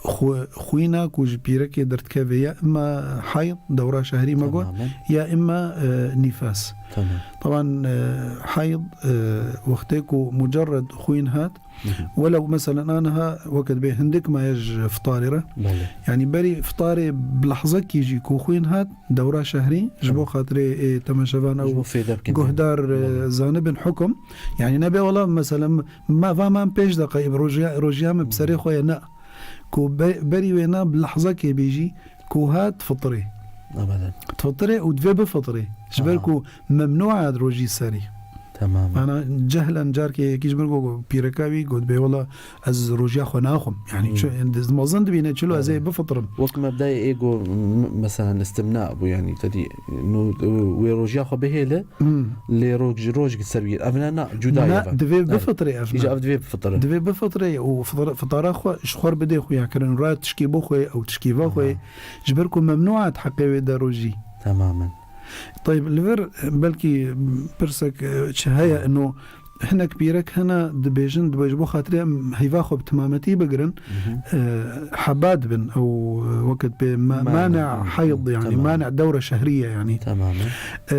xwe-, xwîna ku ji pîrekê derdikeve ya imma hayd, dewra şehrî me got, temamen, ya imma, e, nîfas. Tamam. Taban, e, hayd, e, wextê ku mucerred xwîn hat, Welew, meselen, a niha weke dibê hindik maye ji fitarê re. Belê. Yanî berî fitarê bi lehzekî jî ku xwîn hat, dewra şehrî, ji bo Tamam. xatirê ê temaşevan Ji ew bo fêde bikin. guhdar, e, Belê. zanibin hukum. Yanî nebe wela, meselen, ma, va man pênc deqa, rojiya, rojiya min bi serê xwe ye, ne. Ku be-, berî wê ne bi lehzekê bê jî, ku hat fitrê. Ebeden. Fitrê û divê bifitrê. Ji ber Aha. ku memnû e rojî serî. Tamam. Ana cehlen carkê yekî ji ber ku pîreka wî got, "Bê wela ez rojiya xwe naxwim." Yani Hmm. çi, yani mezin dibîne çilo ez ê Evet. bifitrim. Wek mebdayê ê ku m-, mesela istimna bû yani, te dî, nû, wê rojiya xwe bihêle, Hmm. lê roj, roj ser wî. Ev ne, na, cuda Na, ye ve. divê Evet. bifitrê ev Îca ne. ev divê bifitre. Divê bifitrê û fitre-, fitara xwe ji xwe bidê xuya kirin. Ra tişkî bixwe ew tişkî vexwe. Aha. Ji ber ku memnû hat heqê wê de rojî. Tamamen. Tayb, li vir, belkî pirsek, e, çi heye, ino hinek pîrek hene dibêjin, dibêjin, bo xatirê em heyva xwe bi timametî bigirin, Mhm. e, hebad bin, ew, e, weket pê ma-, Mane. mane heyd, yani, Tamam. mane dewre şehriye, yani. Tamamen. E,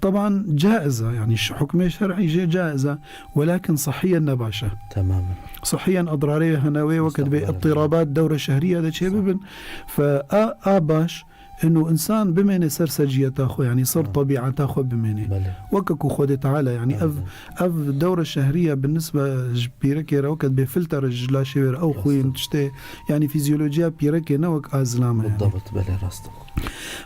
taban caiz e, yani, ş-, hukmê şer'î jê caiz e, welakin sihiyen ne baş e. Tamamen. Sihiyen edrarê hene wê weket bê Mustaqbel. ittirabat dewre şehriye de çê Sah. bibin. Fe a, a baş, Ino insan bimêne ser seciyeta xwe, yanî ser Ha. tebîeta xwe bimêne. Belê. Weke ku Xwedê Teala, yanî ev, Belê. ev dewre şehriye bi nisbe ji pîrekê re weke bê filter ji laşê wê re ew Rast. xwîn tiştê, yanî fizyolojiya pîrekê ne wek a zilama, yanî. Bidabit, belê, rast.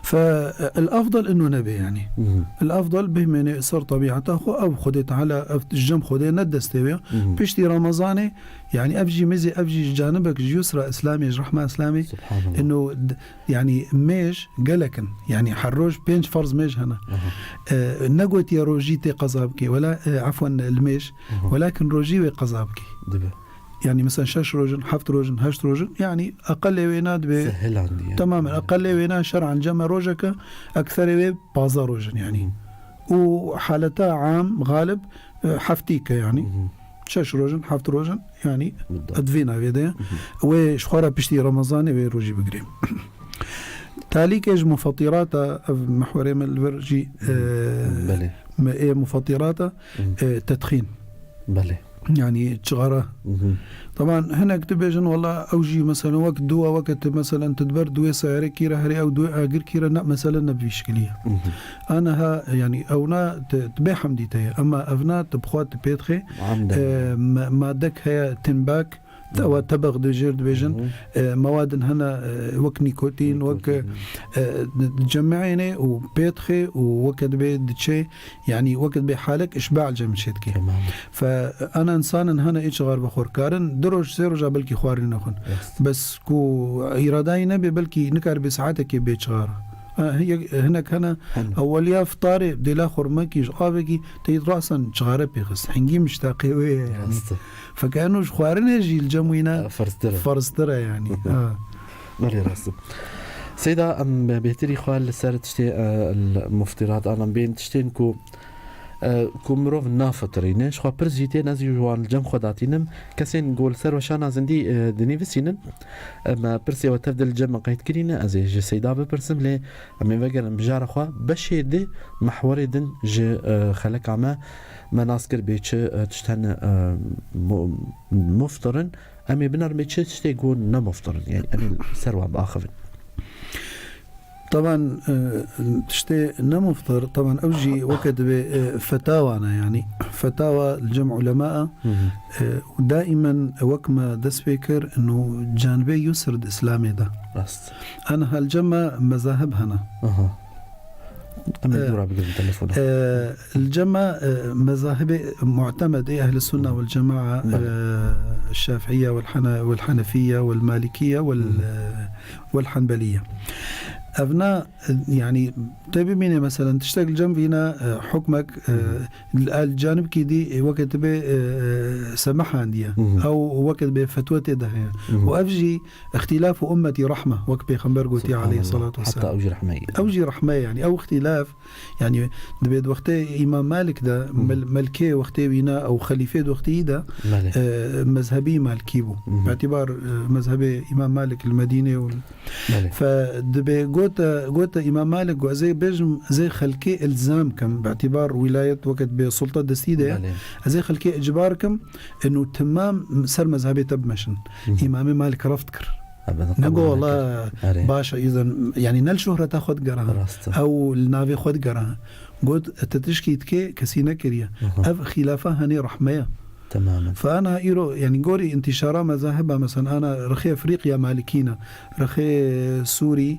Fe, el afdal ino nebe, yanî. Mhm. El afdal bimêne ser tebîeta xwe, ev Xwedê Teala, ev ji cem Xwedê ne destê wê. Mhm. Piştî Ramazanê, yanî ev jî mizê, ev jî ji canibek ji yusra Îslamê, ji rehma Îslamê, Subhanallah. ino d-, Yanî mêj gelek in. Yanî her roj pênc ferz mêj hene. Aha. E, negotiye rojî tê qeza bikê. Wela, e, efwen, li mêj. Aha. Welakin rojî wê qeza bikê. Dibe. Yanî mesela şeş roj in, heft roj in, heşt roj in. Yanî eqelê wê na dibê. Sehilan diye. Tamamen. Eqelê wê na şer'an cem e rojeke, ekserê wê pazdeh roj in yanî. Hı. Û haleta am, galib, e, heftîk e yanî. Hı hı. Şeş roj in, heft roj in, yanî Bidda. Edvê navê de. Hı hı. Wê ji xwe re piştî Remezanê wê rojî bigirê. Talîkê ji mufatîrata, ev mehwerê me li vir jî, e, Belê. me ê mufatîrata, Hı. e, tedxîn. Belê. Yanî çixara. Hı hı. Taban hinek dibêjin, wela ew jî mesela wek duwa, weke tu mesela tu diber duwê seyarekî re herê ew duwê agirkî re ne, mesela ne bi vî şikilî ye. Hı hı. Aniha, yanî ew na tu, tu bê hemdî te ye. Ema ev na tu bi xwe tu pê dixê. Amden. E, ma-, madek heye tinbak, Hı. ewa tebex dibêjir dibêjin. Hı hı. E, mewadin hene, e, wek nîkotîn, wek, Nîkotîn. e, di-, dicemeêne û pê dixê û weke dibê diçê, yanî weke dibê halek îşba cem çê dike. Tamam. Fe ana insanin hene ê çixar bixwir karin, du roj, sê roja belkî xwarinî nexwin. Rast. Bes ku îradayî nebe, belkî nikaribe saetekê bê çixar. Ha, hi-, hinek hene, Hene. eweliya fitarê dêla xurmekî ji avekî teyî rasan çixare pê xist. Hingî miştaqê wê ye, yanî. Rast. Feke eno ji xwarinê jî li cem wî ne Ya, ferztir e. ferztir e, yanî. Ha. Belê, rast e. Seyda, em bêhtirî xwe li ser tiştê, e, l-, muftirat, an em bên tiştên ku, e, ku mirov nafitirîne. Ji xwe pirs jî tên, ez jî wan li cem xwe datînim. Kesên ku li ser weşana zindî, e, dinivîsînin, em, e, pirsê we tev de li cem me qeyd kirîne, ez ê ji Seyda bipirsim, lê em ê vegerin mijara xwe beşê di mehwerê din ji, e, xeleka me, me nas kir bê çi, e, tişt hene, e, mu-, muftirin. Em ê binermê çi tiştê ku ne muftirin, yani em ê ser wan biaxivin. Taban, e, tiştê ne muftir, taban ew jî weke dibê, e, fetawa ne, yani fetawa li cem ulema, Hı hı. e, û daimen wek me dest pê kir, ino canibê yusr di Îslamê de. Rast. Aniha li cem me mezahib hene. Aha. Em ê E, dûra bigirin telefona. e, Li cem me, e, mezahibê mu'temed ê Ehl-i Sunna wal Cema'a, Belê. e, Şafi'iyye wal Hana-, wal Hanefiyye wal Malikiyye wal, Hı hı. e, wal Hanbeliyye. Evna, e, yani, te bibîne, meselen, tiştek li cem vîna, e, hukmek, e, Hı hı. li, li canibkî dî, e, weke tu bê, e, e, semahan diye. Hı hı. Ew weke tu bê fetwe tê de heye. Hı hı. Û ev jî, "Îxtîlafu ummeti rahme", wek Pêxember gotiye, Subhanallah. aleyhissalatu Heta vesselam. ew jî rehme ye. Ew jî rehme ye, yani, ew îxtîlaf, Yani, dibê di wextê Îmam Malik de, Hı. mel-, melkê wextê wî ne, ew xelîfê di wextê wî de, Belê. e, mezhebî Malikî bû. Hı hı. Îtibar, e, mezhebê Îmam Malik li Medînê û Belê. fe dibê got, Gote, gote Îmam Malik, got, ez ê bêjim, ez ê xelkê îlzam kim, bi îtîbar wîlayet wekî bê sulta destî de ye, Belê. ez ê xelkê îcbar kim, inu timam ser mezhebê te bimeşin. Hı hı. Îmamê Malik reft kir. Ebed Ne qebul got, nekir. "Wela Erê. baş e, îzin, yanî ne li şohreta xwe digera, Rast e. ew li navê xwe digera." Got, "Te tişkî dikê, kesî nekiriye." Aha. Ev xîlafa henê rehme ye. Temamen. Fe ana îro, yanî gorî întîşara mezahiba, mesela ana rixê Efrîqya Malikî ne, rixê Sûrî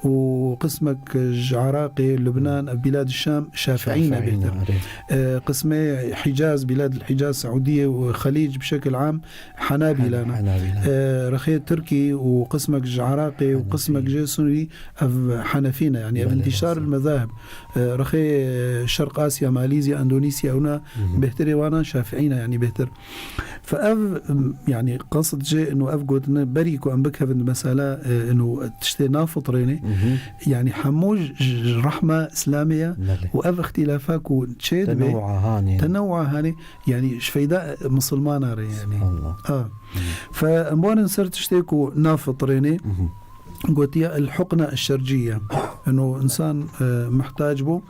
û qismek ji Iraqê, Lubnan, ev bîlad Şam, Şafiî ne Şafiî ne, bêtir. erê. E, qismê Hicaz, bîlad Hicaz, Seûdiyê û Xelîc bi şekil am Henabîla ne. Henabîla. E, rixê Tirkî û qismek ji Iraqê û Henefî. qismek jê Sûrî ev Henefî ne. Yanî ev Belê, întîşar rast e. mezahib. E, rixê Şerq Asya, Malîzya, Endonîsya, ewna Hı hı. bêhtirê wana Şafiî ne, yanî bêhtir. Fe ev, m, yanî qesid jê inu ev gotine berî ku em bikevin di mesela, e, inu tiştê nafitrênê, Hı hı. yanî hemû ji, ji rehma Îslamê ye Belê. û ev îxtîlafa ku çê dibe, Tenewu'a hanê. tenewu'a hanê, yanî ji feyda, e, misilmana re yanî. Allah. Ha. Fe em warin ser tiştê ku nafitrênê, Hı hı. gotiye el-hukna eş-şerciye. Inu insan, e, muhtac bû,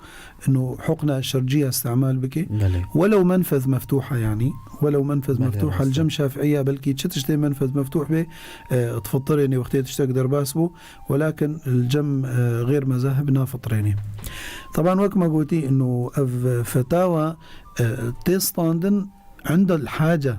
inu hukna şerciye îstimal bike. Belê. Welew menfez meftuha yanî. Welew menfez Belê, meftuha. rast e. Li cem Şafiiya belkî çi tiştê menfez meftuh be, e, difitirênê wextê tiştek derbas bû. Welakin li cem, e, xêr mezahib nafitirênê. Taban wek me gotî, inu ev fetawa, e, tê standin عند الحاجة.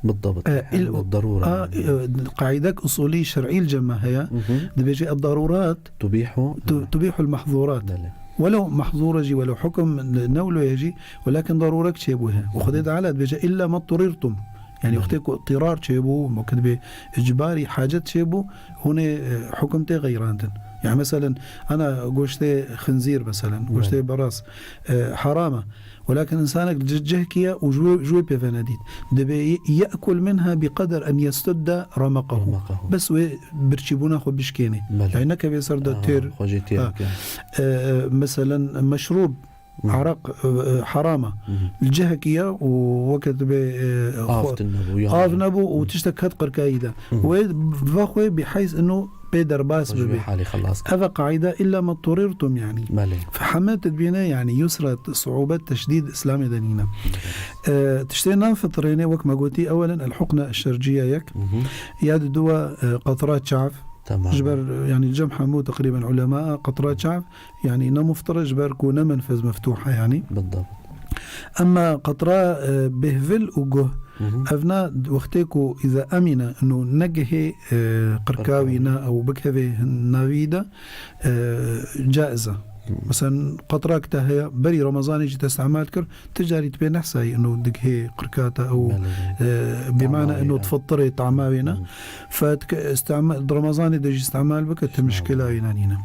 بالضبط. Eh, il- عند الضرورة. Ah, يعني. eh, qaîdek usulî şer'î li cem me heye. Mhm. Dibêje, الضرورات تبيح. Tu-, تبيح المحظورات. Belê. Welew mehzûr e jî, welew hukm ne wilo ye jî, welakin darûrek çêbûye. Û Xwedê Teala dibêje, "إلا ما اضطررتم." Yani, Belê. wextê ku itirar çêbû, wekî dibê icbarî hacet çêbû, hûn ê, eh, hukm tê xeyrandin. Yani, meselen, ana goştê xinzîr, meselen, Belê. goştê beras, eh, haram e. Welakin insanek li cihekî ye û ji wê, ji wê pê ve nedît. Dibê ye-, يأكل منها بقدر أن يسد رمقه. رمقه. Bes wê birçîbûna xwe bişkênê. Belê. Yani nekeve ser de Aha, têr. xwe jê têr Ha. bike. E, e, meselen, meşrûb, Hı. araq, e, e, haram e. Hı hı. Li cihekî ye û weke dibê, e, Av xwe-, tune bû, ya. av nebû û Hı. tiştek ket qirkayî de. Hı hı. Wê va xwe biheyz inu pê derbas Xwe ji wê bibe. halê xelas kir. Eva qaîde illa ma turîrtum yani. Belê. Fe heme te dibîne yani yusret, suubet, teşdîd Îslamê de nîne. Belê. E, tiştê nan fitrêne wek me gotî ewelen el-hukne eş-şerciye yek. Hı hı. Ya di duwa, e, qatra çav. Tamam. Ji ber, yani cem hemû teqrîben ulema qatra çav yani ne muftire ji ber ku ne menfez meftuha yani. Bildabt. Emma qatra, e, bêhvil û guh, Hı hı. ev na wextê ku îza emîne inu negihê, e, qirkawî Qirkawî. ne ew bikevê hin navî de, e, caiz e. Hı. Mesela qatrak te heye, berî Remezanê jî te îstimal kir, ti carî tu pê nehsayî inu digihê qirka te ew, Belê, belê. e, bimane Tamamê inu ye. difitirê tamawê ne. Hı. Fe dike îstimal, di Remezanê de jî îstimal bike, ti Tamam. mişkila wî ne nîne.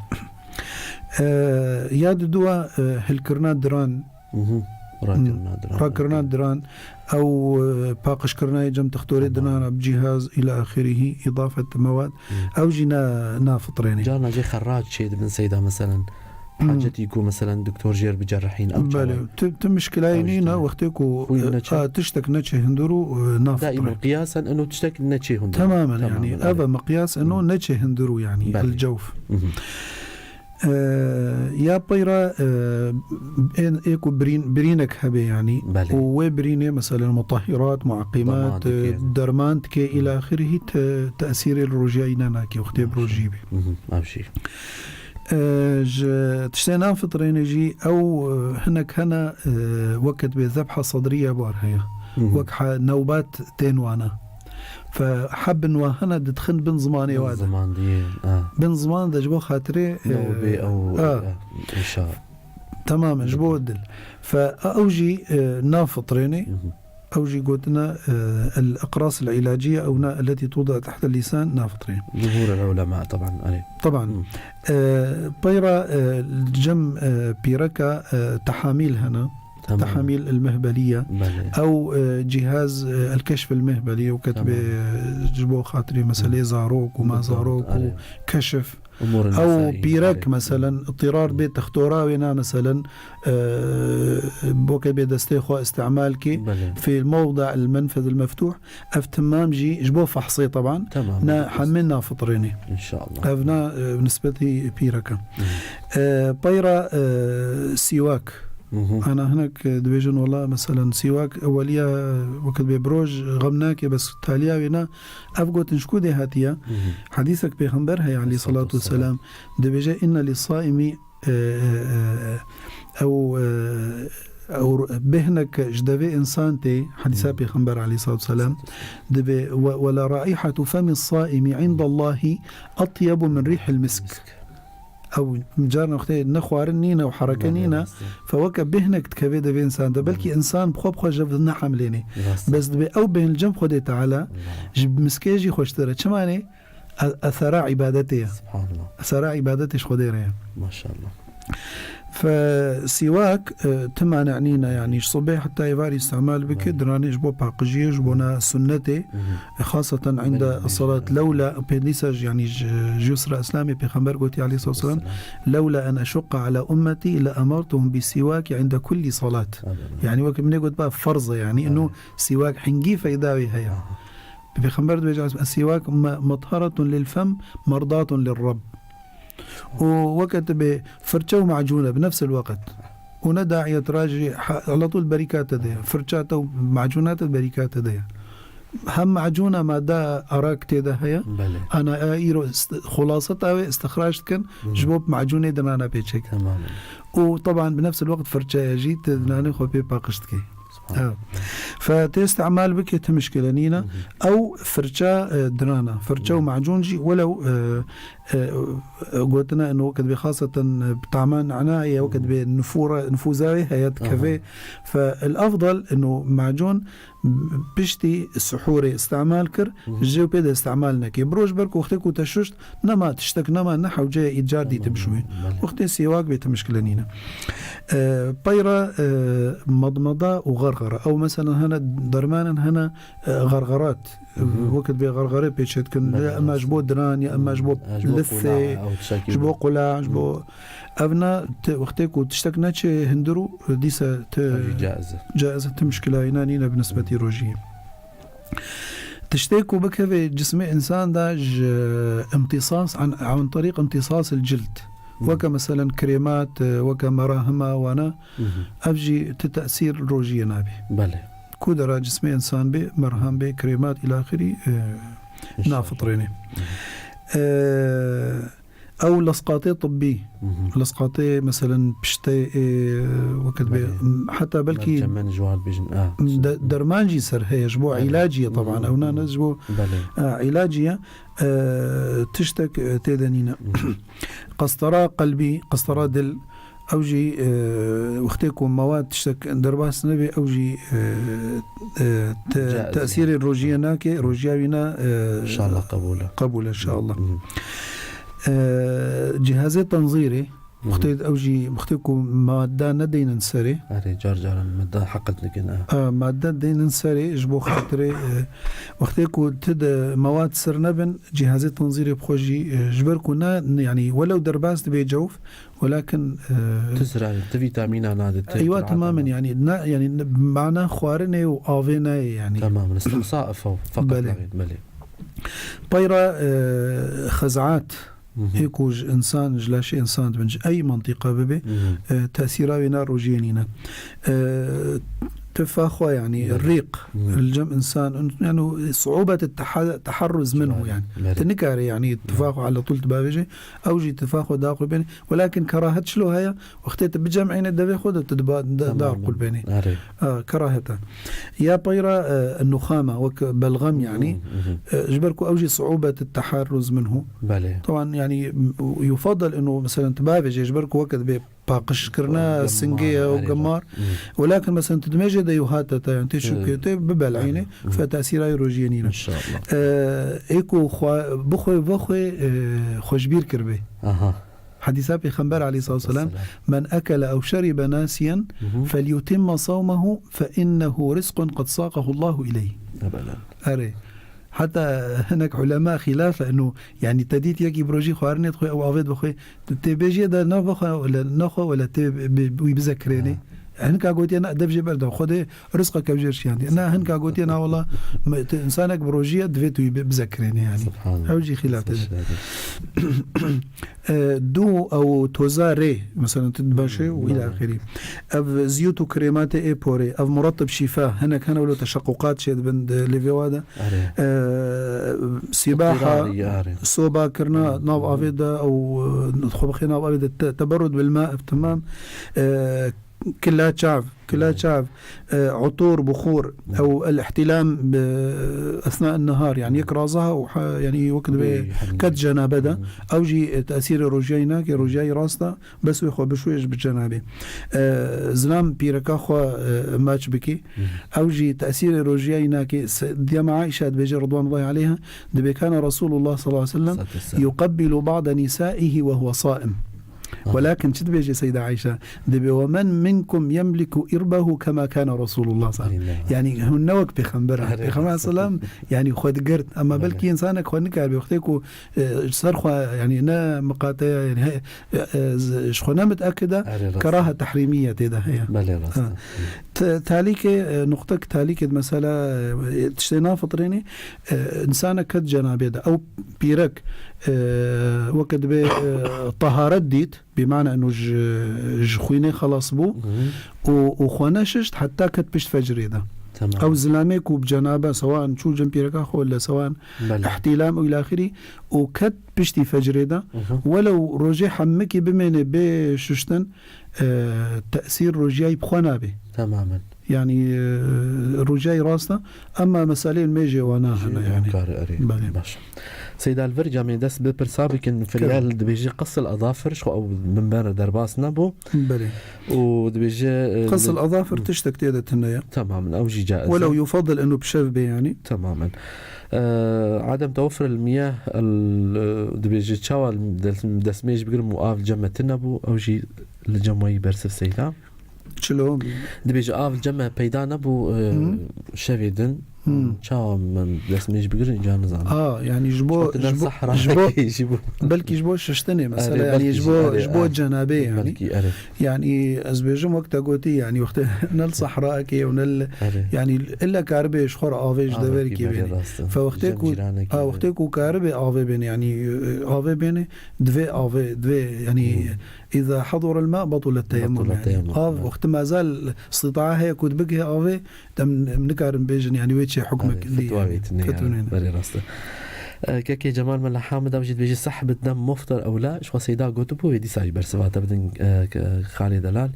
E, ya di dua, e, hilkirina diran, Mhm. Rakirina diran. Rakirina diran, ew, e, paqijkirina yê cem textorê Tamam. dinana bi cîhaz îla axirî, îdafet mewad, Mhm. ew jî na, nafitrêne. Carna jê xerrac çê dibin seyda, meselen, Mhm. hacetî ku, meselen, doktor jêr bicerihîn, ew Belê, çawa? tu, tu mişkilayê Ew jî nîne, tune. wextê ku, Xwîn e, neçe? a, tiştek neçe hundir û, e, nafitre. Daîman qiyasen eno tiştek neçe hundir. Temamen, Temamen, yani, evet. eve miqyas eno Mhm. neçe hundir û, yani, Belê. el cewf. Mhm. E, ya peyra, e, ên, ê ku birîn-, birînek hebe, yani. Belê. Û wê birînê, mesela, mutahhirat, muaqimat, Derman dike. e, derman dike, îla axirî, te-, tesîrê li rojiyayî ne nake, wextê bi Maşallah. rojî bê. Mhm, ev jî. E, ji tiştê nan fitrêne jî, ew, e, hinek hene, e, weke dibê zebha sedriye bar heye. Mhm. Wek ha-, newbat tên wana. Fe hebin wa hene didixin bin zimanê Bin wa de. ziman diye, ha. Bin ziman de ji bo xatirê, Newbê e, ew, ha. e, inşa. Temamen, ji bo dil. Fe ew jî, e, nafitrêne. Mhm. Ew jî gotine, e, el-aqras el-îlaciye, ew na التي توضع تحت اللسان nafitrê. جمهور العلماء طبعا, erê. Taban. Hı. E, peyra, e, cem, e, pîreka, e, tehamîl hene. Tamam. Tahamîl el-mehbeliye. Belê. Ew, e, cîhaz, e, el-keşf el-mehbelî, weke Tamam. dibê, e, ji bo xatirê meselê Hı. zarok û Bildim, mazarok û erê. keşf. Umur Ew el-mesai, pîrek, erê. meselen, îtirar bê textora wê na, meselen, e, bo ke bê destê xwe îstimal kê, Belê. fî mewda el-menfez el-meftûh, ev timam jî ji bo fehsê, teban, Tamam. na hemê nafitirênê. İnşallah. Ev na, e, nisbetî pîrek e. Hı. E, peyra, e, sîwak. Hı hı. Ana hinek, e, dibêjin, wela, meselen, sîwak eweliya, wekit bê biroj xem nake, bes taliya wê na, ev gotin ji ku dê hatiye? Hı hı. Hadîsek pêxember heye, aleyhissalatu Aleyhissalatu vesselam, dibêje, inne lis-saimi, e, e, e, ew, e, ew bêhnek ji devê însan tê, hadîsa Hı. pêxember, aleyhissalatu vesselam, dibê, "Ve, ve le raîhatu femi saimi indallahi atyebu min rîhil misk." Misk. Ew carna wextê ne xwarin nîne û hereke Belê, nîne, rast e. fe weke bêhnek dikeve devê însan de. Belkî Belê. însan bi xwe bi xwe ji nehemlênê. Rast e. Bes dibê ew bêhn li cem Xwedê Teala Allah. ji miskê jî xweştir e. Çima ne? E-, esera îbadetê ye. Subhanallah. Esera îbadetê ji Xwedê re ye. Maşallah. Fe sîwak, e, ti mane nîne, yanî ji sibê heta êvarî îstimal bike, Belê. diranê ji bo paqijiyê, ji bona sunnetê, Hı hı. e, xaseten Belê, inda belê. salat. Lewla, pê dîsa jî, yanî ji, ji yusra Îslamê pêxember gotî aleyhissalatu vesselam, Vesselam. "Lewla en eşuqqa ala ummetî le emertuhum bi sîwakî inda kullî salat." Aferin. Yanî wekî min ê got ba ferz e, yanî Aferin. ino sîwak hingî feyda wê heye. Aha. Pêxember dibêje, "Es-sîwak me-, metharatun lil fem, merdatun lir Reb." Û weke tu bê firçe û macûn e bi nefsil weqt. Û ne daîyet rajî ha-, ala tûl berîka te de ye. Firça te û macûna te berîka te de ye. Hem macûna madda arak tê de heye. Belê. Ana e îro ist-, xulaseta wê istixrac dikin, Hı. ji bo macûnê dinana pêçek. Temamen. Û teban bi nefsil weqt firçeya jî te dinanê xwe pê paqij dike. Subhan. Evet. Fe tê îstimal bike ti mişkile nîne. Hı hı. Ew firça, e, dinana. Firça û Hı. macûn jî welew, e, e, e, gotina ino wekit bê xaseten, e, tama nana ye, wekit Hı. bê nifûra, nifûza wê heye dikeve. Aha. Fe el-efdal ino macûn piştî suhûrê îstimal kir, Hı hı. ji pê de îstimal neke. Bi roj ber ku wextê ku te şuşt, nema tiştek nema, ne hewce ye îcar dî te Tamam, bişuwî. belê. Wextê sêwak bê ti mişkile nîne. E, peyra, e, madmada û gargara. Ew mesela hene dermanin hene, e, gargarat. Hı hı. Wekit bê gargare pêçê dikin. Belê, Lê ema ji bo diran ya ema ji bo Hı, ji bo lifê, qula, ew tiştekî ji bo qula, ji Hı. bo evna te, wextê ku tiştek neçê hundir û dîsa te Ev jî caiz e. caiz e, ti mişkila îna nîne bi nisbetî Hı. rojiyê. Tiştê ku bikeve cismê însan de ji imtisas, an, an tariq imtisas el cild. Hı. Weke meselen krêmat, weke merahima wana, Hı hı. ev jî ti tesîr rojiyê nabe. Belê. Ku dera cismê însan bê, merhem bê, krêmat îlaxirî, e, İnşallah. nafitrêne. Hı hı. E, Ew lesqatê tibbî, Mhm. lesqatê, meselen, piştê, ê, wekit bê, Belê. m-, heta belkî Mercemen ji wan dibêjin, ah, m-, de-, derman jî ser heye, ji bo Belê. îlacî ye, teban. Mhm. Ew nane ji bo, Belê. ah, îlacî ye. E, tiştek, e, tê de nîne. Mhm. Qestera qelbî, qestera dil, ew jî, e, wextê ku mewad tiştek derbas nebe, ew jî, e, e, te-, Caiz. tesîrê rojiyê nake, rojiya wî ne, e, İnşallah qebûl e. qebûl e, inşallah. Mhm. E, cihazê tenzîrê, Mhm. wextê ew jî, wextê ku madde nedeynin serê. Erê, car caran madde heqil dikin, e. E, madde deynin serê, ji bo xatirê, e, wextê ku ti de mewad sir nebin, cihazê tenzîrê bi xwe jî, e, ji ber ku ne, yanî welew derbas dibe cewf, welakin, e, Ti zirarê, ti vîtamîna nade, ti Eywa, qirata tememen, nade. yanî, ne, yanî, ne, mana xwarinê û avê nayê, yanî. Tamam, istiqsa efa, feqet Belê. navê, belê. Peyra, e, xezaat, Mhm. ê ku ji însan, ji laşê însan dibin, ji ey mentiqa bibe, Mhm. e, tesîra wê na rojiyê nîne. E, tifa xwe, yanî, Belê. rîq, Mhm. li cem însan, yani, su'ubet teha-, teharruz minhu, Belê. yani. Belê. Tu nikare, yani, tifa xwe ala tûl tu bavêje, ew jî tifa xwe da qul bêne. Welakin kerahet çilo heye, wextê tu bicem'îne devê xwe de tu diba-, da-, Tamam. da qul bêne. Erê. A, kerahet e. Ya peyra, e, nuxama, wek belgam, yani, Mhm, mhm. e, ji ber ku ew jî su'ubet teharruz minhu. Belê. Teban, yani, m-, yufadal inu, meselen, tu bavêje, ji ber ku weke dibê paqijkirina Gemar, singê ye û erê, gemar. Mhm. Welakin, meselen, tu dimêjê de yû hate te, yani, tê çûkê Hı. te bibel'îne, Hı. fe tesîra wê rojiyê nîne. İnşallah. E, ê ku xwe, bixwe, vexwe, e, xweşbîr kiribê. Aha. Hedîsa Pêxember aleyhissalatu vesselam, "Men ekele ew şeribe nasiyen, Mhm. felyutimma savmehu, fe innehu rizqun qad saqahu Allahu ileyh." Ebeden. Erê. Heta hinek ulema xilaf e, eno, yanî te dît yekî bi rojî xwarinê dixwe, ew avê dixwe, tê bêjiyê de navê xwe wele, nexwe wele tê bi, bi, wî bizekirênê. Ha. Hinka gotiye, "Na, dev jê berda, Xwedê rizqeke jêr şiyandiye." Na, hinka gotiye, "Na, wela, me, tu insanek bi rojî ye, divê tu wî bi, bizekirênê," yanî. Subhanallah. Ew jî xilaf tê de. E, dû ew toza rê, mesela, tu baş e, û ila Belê. axirî. Ev ziyût û krêmatê ê porê, ev muratib şîfa, hinek hene wilo teşequqat çê dibin di lêvê wa de. Erê. E, sîbaha, Qirarî, erê. soba kirina Hmm. nav avê de, ew, e, xwe bixê nav avê de, te-, teberrud bil ma, ev temam. E, kila çav, kila Hmm. çav, e, utur, buxur, Hmm. ew el ihtilam bi esna nehar, yani Hmm. yek razaha û ha-, yani wek dibe Bê, hani. ket cenabe de, Hmm. ew jî, e, tesîrê rojiyayî nake, rojiyayî rast e, bes wê xwe bişûyê ji bi cenabê. E, zilam pîreka xwe, e, maç bikî, Hmm. ew jî tesîrê rojiyayî nake. Se-, diyama Aîşe dibêje, ridwanullahi aleyha, dibê kana Resulullah sallallahu aleyhi ve sellem Sallallahu aleyhi ve sellem. yuqabbilu ba'de nisaihi ve huve saim. Aha. Welakin çi dibêje Seyda Ayşe? Dibê, "Ve men minkum yemliku irbehu kema kana Resulullah sallallahu aleyhi ve sellem." Eyvallah. Yani hûn ne wek Pêxember in. Erê, Pêxember sallam, yani xwe digirt. Ama Belê. belkî insanek xwe nikaribe. Wextê ku, e, ser xwe, yani ne miqateya, yani he, e, e, z-, ji xwe ne mitekid e, Erê, rast. keraha tehrîmiye tê de heye. Belê, rast Ha. e. T-, talîkê, e, nuqtek talîkê di mesela, e, tiştê nafitrênê, e, insanek ket cenabê de. Ew pîrek, e, weke dibê, e, taharet dît, bi mana eno ji, ji xwînê xelas bû Hı hı. û, û xwe neşişt heta ket pişt fecrê de. Tamam. Ew zilamê ku bi cenabe sewan çû cem pîreka xwe le sewan Belê. ihtilam û ilaxirî û ket piştî fecrê de, Hı hı. welew rojê hemikî bimêne bê şiştin, e, tesîr rojiyayî bi xwe nabe. Tamamen. Yani, e, rojiyayî rast e, ama meseleyên mêjê wana Jî hene yani. kar erê. Belê. Baş. Seyda, li vir camê dest bi pirsa bikin, Tabii. Firyal dibêje qesil azafir, ji xwe ew minber derbas nebû. Belê. Û dibêje, e, Qesil li- azafir Hı. tiştek tê de tune ye. Tamamen, ew jî caiz e. Welew yufadil eno bi şev bê yani. Tamamen. E, adem tewfir el miyah, el, e, dibêje çawa des-, destmêj bigirim û av li cem me tune bû, ew jî li cem we yî bersiv Seyda. Çilo? Dibêje av li cem me peyda nebû, e, Hı. şevê din. Hı. Çawa min destmêj bigirin, ca nizanim. A, yani ji bo, Ji bo, ji bo, ji bo, ji bo belkî ji bo şiştinê mesela, Erê, yani belkî ji jî, bo, erê, ji bo erê. cenabê yani. Belkî, erê. Yani ez bêjim wek te gotî, yani wextê ne li sehraekê û ne li, Erê. yani illa karibê ji xwe re avê ji Avê deverkê kî berê bêne. rast e. Fe wextê Cem ku, cîranekî ha, erê. wextê ku karibê avê bêne, yani, e, avê bêne, divê avê, divê, yani, Hmm. "Îza hadura el-ma batula teyemmum", Batula yani. teyemmum, Av, evet. wextê mezal îstitaa heye ku dibigihê avê, dem, em nikarin bêjin, yani, wê çi hukmek Erê, lê, fetwa yani. wê tune Fetwa yani. neyne. Belê rast e. E, kekê Cemal Mela Hamid ew jî dibêje, "Sehbit dem muftir ew la?" Ji xwe Seyda gotibû, wê dîsa jî bersiva te bidin, e, ke-, Xalê Delal.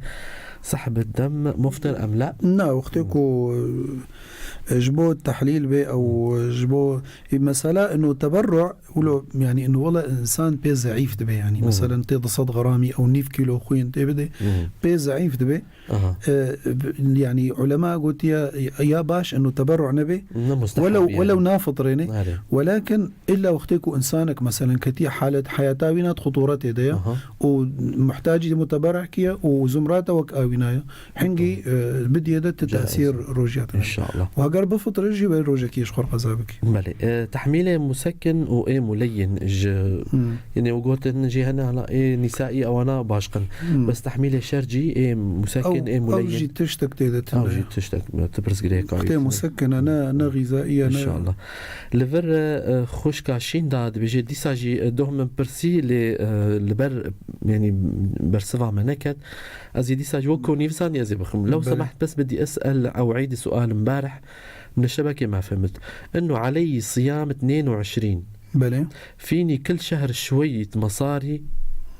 Sehbit dem muftir em la? Na, wextê Hmm. ku, e, ji bo tehlîl bê ew, Hmm. ji bo, e, mesela ino teberru, wilo, yani ino wela insan pê zeîf dibe, yani. Hmm. Mesela tê du sed gramî ew nîv kîlo xwîn tê bide, Hmm. pê zeîf dibe. Aha. E, b-, yani ulema gotiye, ya baş eno teberru nebe, Ne mustehab welew, yani. welew nafitrêne, Erê. welakin illa wextê ku insanek, meselen, ketiye halet, heyata wî nat xuturetê de ye Aha. û muhtacî muteberrih kiye û zumrata wek awîna ye, hingî, e, bidiye de ti Caiz. tesîr rojiyat nebe. İnşallah. Û heger bifitire jî wê rojekî ji xwe qeza bike. Belê. E, tehmîlê musekkin û ê muleyyin ji Hmm. Yanî ew gotin jî hene, hala ê nîsaî ewana başqin. Hmm. Bes tehmîlê şer cî ê musekkin, Ew, ê ew muleyyin. jî tiştek tê de tune Ew jî ye. tiştek, tu pirsgirêka Wextê wî tune. musekkin e, ne, ne xîzaî ye, ne İnşallah. Li vir, e, e, xwişka Şîn da dibêje, dîsa jî, e, doh min pirsî lê, e, li ber, yanî bersiva me neket. Ez ê dîsa jî wek ku nivîsandî ez ê bixim. Lew Belê. semaht bes bidî es'el ew eîdî sual mbarih. من الشبكة ما فهمت. إنه علي صيام اثنين وعشرين. بلى. فيني كل شهر شوية مصاري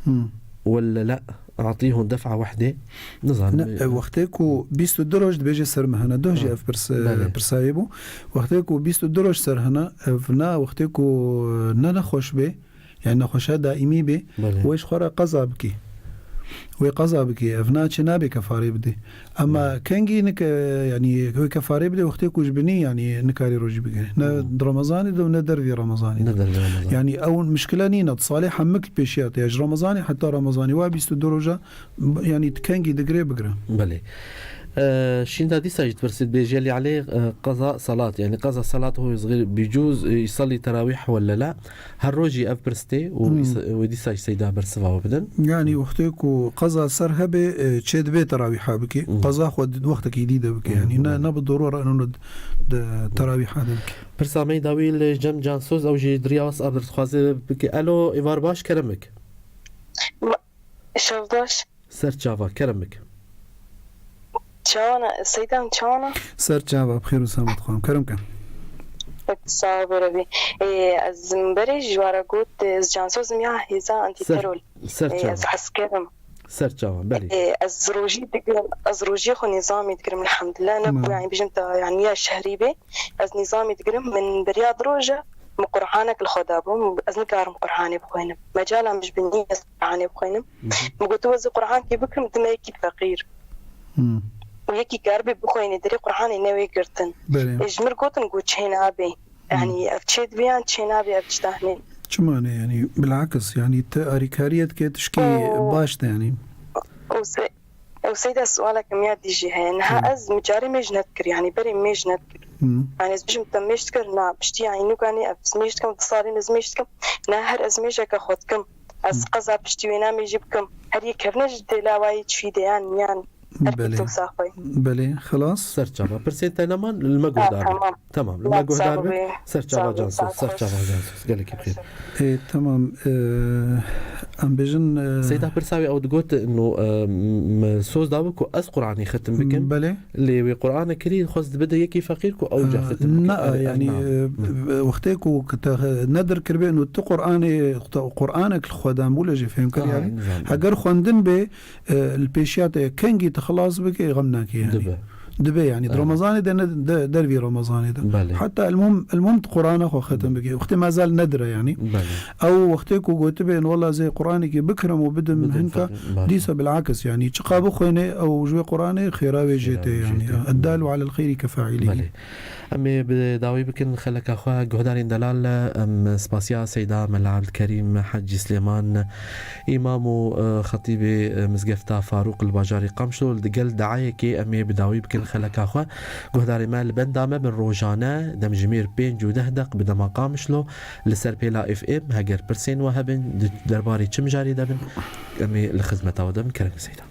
مم. ولا لا؟ أعطيهم دفعة وحدة؟ نزعل. Ne, e, wextê ku bîst û du roj dibêje ser me hene, doh jî Ha. ev pirs-, e, Belê. pirsayê bû. Wextê ku bîst û du roj ser hene, ev na wextê ku, e, ne nexweş bê, yani nexweşa daîmî bê, Belê. wê ji xwe re qeza bikî. wê qeza bike, ev naçe nabe kefarê bide. Ama Hmm. kengî nik-, yanî wê kefarê bide wextê ku ji binî, yanî nikarî rojî bigire. Ne Hmm. di Remezanê de û ne dervî Remezanê de. Ne dervî Remezanê. Yanî ew mişkile nîne, di salê hemik li pêşiya te ye. Ji Remezanê heta Remezanê wa bîst û du roja, b-, yanî tu kengî digire bigire. Belê. Ee, şînda dîsa jî dipirsî dibêje, Lî Elê, e, qeza salat, yanî qeza salat hu yusgî bi cuz, e, yusalli terawîh wele la? Her rojî ev pirs tê û Hmm. îsa-, wê dîsa jî Seyda bersiva we bidin. Yanî wextê ku qeza ser hebe, e, çê dibe terawîha bike. Hmm. Qeza xwe di wextekî dî de bike. Hmm. Yanî ne, ne bi dorora eno di, di terawîha de bike. Pirsa me dawî li Cem Cansoz, ew jî di riya WhatsApp de dixwaze bike. Elo, êvar baş, kerem bik. Şev baş. Ser çava, kerem bik. Çawana, Seyda, çawana? Ser çava, bi xêr û selamet xanım. Kerem ke. Sağ ol, Rabî. Ê, ez berê ji wara got, ez cansozim ya hêza antiterol. Ser Ê, çava. Ez eskerim. Ser çava, belê. Ê, ez rojî digirim, ez rojî xwe nîzamî digirim, elhamdülillah. Ne Belê. ku, yani, bijim te, yani, ya şehrî bê, ez nîzamî digirim. Min beriya di roja, min Qur'anek li xwe dabû. Ez nikarim Qur'anê bixwînim. Mecala min ji binî ez Qur'anê bixwînim. Mhm. Min got, "Tu ez ê Qur'ankî bikim, dime yekî feqîr." Hmm. Û yekî keribê bixwînê, derê Qur'anê newê girtin. Belê. Ê, ji mir gotin, got, "Çê nabê." Hmm. Yani, ev çê dibe yan çê nabê, ev tişta hinê. Çima ne, yani, bilakis, yani, te arîkariyê dike tişkî Û baş de, yani. Û se-, û Seyda, sualeke min ya dî jî heye. Niha Hmm. ez micarê mêj nedikir, yani, berê mêj nedikir. Hmm. Yani, ez bijim te mêj dikir, na, piştî, yani, nûkanê ev mêj dikim, du salên ez mêj dikim. Na, her ez mêjeke xwe dikim. Ez Hmm. qeza piştî wê namê jî bikim. Her yek kevne ji dêla wayî çi fîde yan, yan her Belê. kevto saxoy. Belê, xilas. Ser çava. Pirsên te neman, li me Ha, guhdar bin. tamam. Tamam, li me Ya, guhdar sağ bin. olun. Ser Sağ çava olun, Cansoz, sağ ser olun. çava Cansoz. Gelekî bixêr. Ê, tamam, e, em bêjin, e, Seyda pirsa wê ew digot, no, e, m-, soz dabe ku ez Qur'anê xetim bikim. Belê. Lê wê Qur'ane kirî, xwest bide yekî feqîr ku ew ca Ee, xetim bike. na, Erê, yani, na. e, Hı. wextê ku te nedir kiribê, û tu Qur'anê, te Qur'anek li xwe dan bû, lê jî fêm kir, Aha, yani. nizam. Heger xwendin bê, e, li pêşiya te kengî tu xilas bike, xem nake, yani. Dibe. Dibe, yani. Di Evet. Remezanê de ne, de, dervî Remezanê de. Belê. Heta elmum, elmum tu Qur'ana xwe xetim Belê. bike. Wextê mezal nedire, yani. Belê. Ew wextê ku gotibên, "Wela ez ê Qur'anekî bikirim û bidim Bidim hinka", feqîr, baş. dîsa bilakis, yani, çiqa bixwêne, ew ji wê Qur'anê xêra wê jê Xêra tê, wê jê yani. tê. Eddalu alel xeyrî kefaîlihî. Belê. Em ê bi dawî bikin xeleka xwe, guhdarên delal, em spasiya Seyda Mela Ebdilkerîm Hecî Silêman, îmam û, e, xetîbê, e, Mizgefta Farûq li bajarê Qamişlo, li digel deayekê em ê bi dawî bikin xeleka xwe. Guhdarê me li benda me bin, rojane demjimêr pênc û deh deq bi dema Qamişlo, li ser pêla F M, heger pirsên we hebin, di derbarê çi mijarê de bin, em ê li xizmeta we de bin. Kerem Seyda.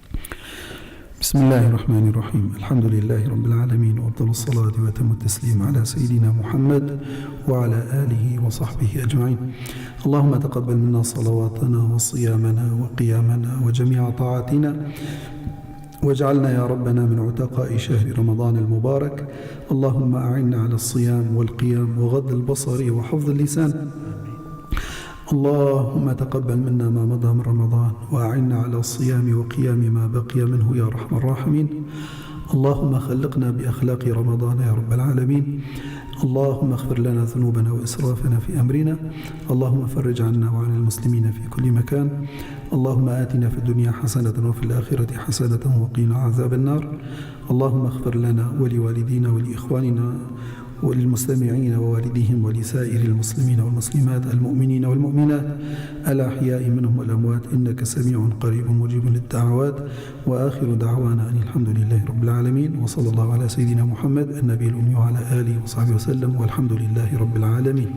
بسم الله الرحمن الرحيم. الحمد لله رب العالمين، وأفضل الصلاة وأتم التسليم على سيدنا محمد وعلى آله وصحبه أجمعين. اللهم تقبل منا صلواتنا وصيامنا وقيامنا وجميع طاعاتنا، واجعلنا يا ربنا من عتقاء شهر رمضان المبارك. اللهم أعنا على الصيام والقيام وغض البصر وحفظ اللسان. اللهم تقبل منا ما مضى من رمضان، وأعنا على صيام وقيام ما بقي منه يا أرحم الراحمين. اللهم خلقنا بأخلاق رمضان يا رب العالمين. اللهم اغفر لنا ذنوبنا وإسرافنا في أمرنا. اللهم فرج عنا وعن المسلمين في كل مكان. اللهم آتنا في الدنيا حسنة وفي الآخرة حسنة وقنا عذاب النار. اللهم اغفر لنا ولوالدينا ولإخواننا وللمستمعين ووالديهم ولسائر المسلمين والمسلمات المؤمنين والمؤمنات الأحياء منهم والأموات إنك سميع قريب مجيب للدعوات. وآخر دعوانا أن الحمد لله رب العالمين، وصلى الله على سيدنا محمد النبي الأمي وعلى آله وصحبه وسلم، والحمد لله رب العالمين.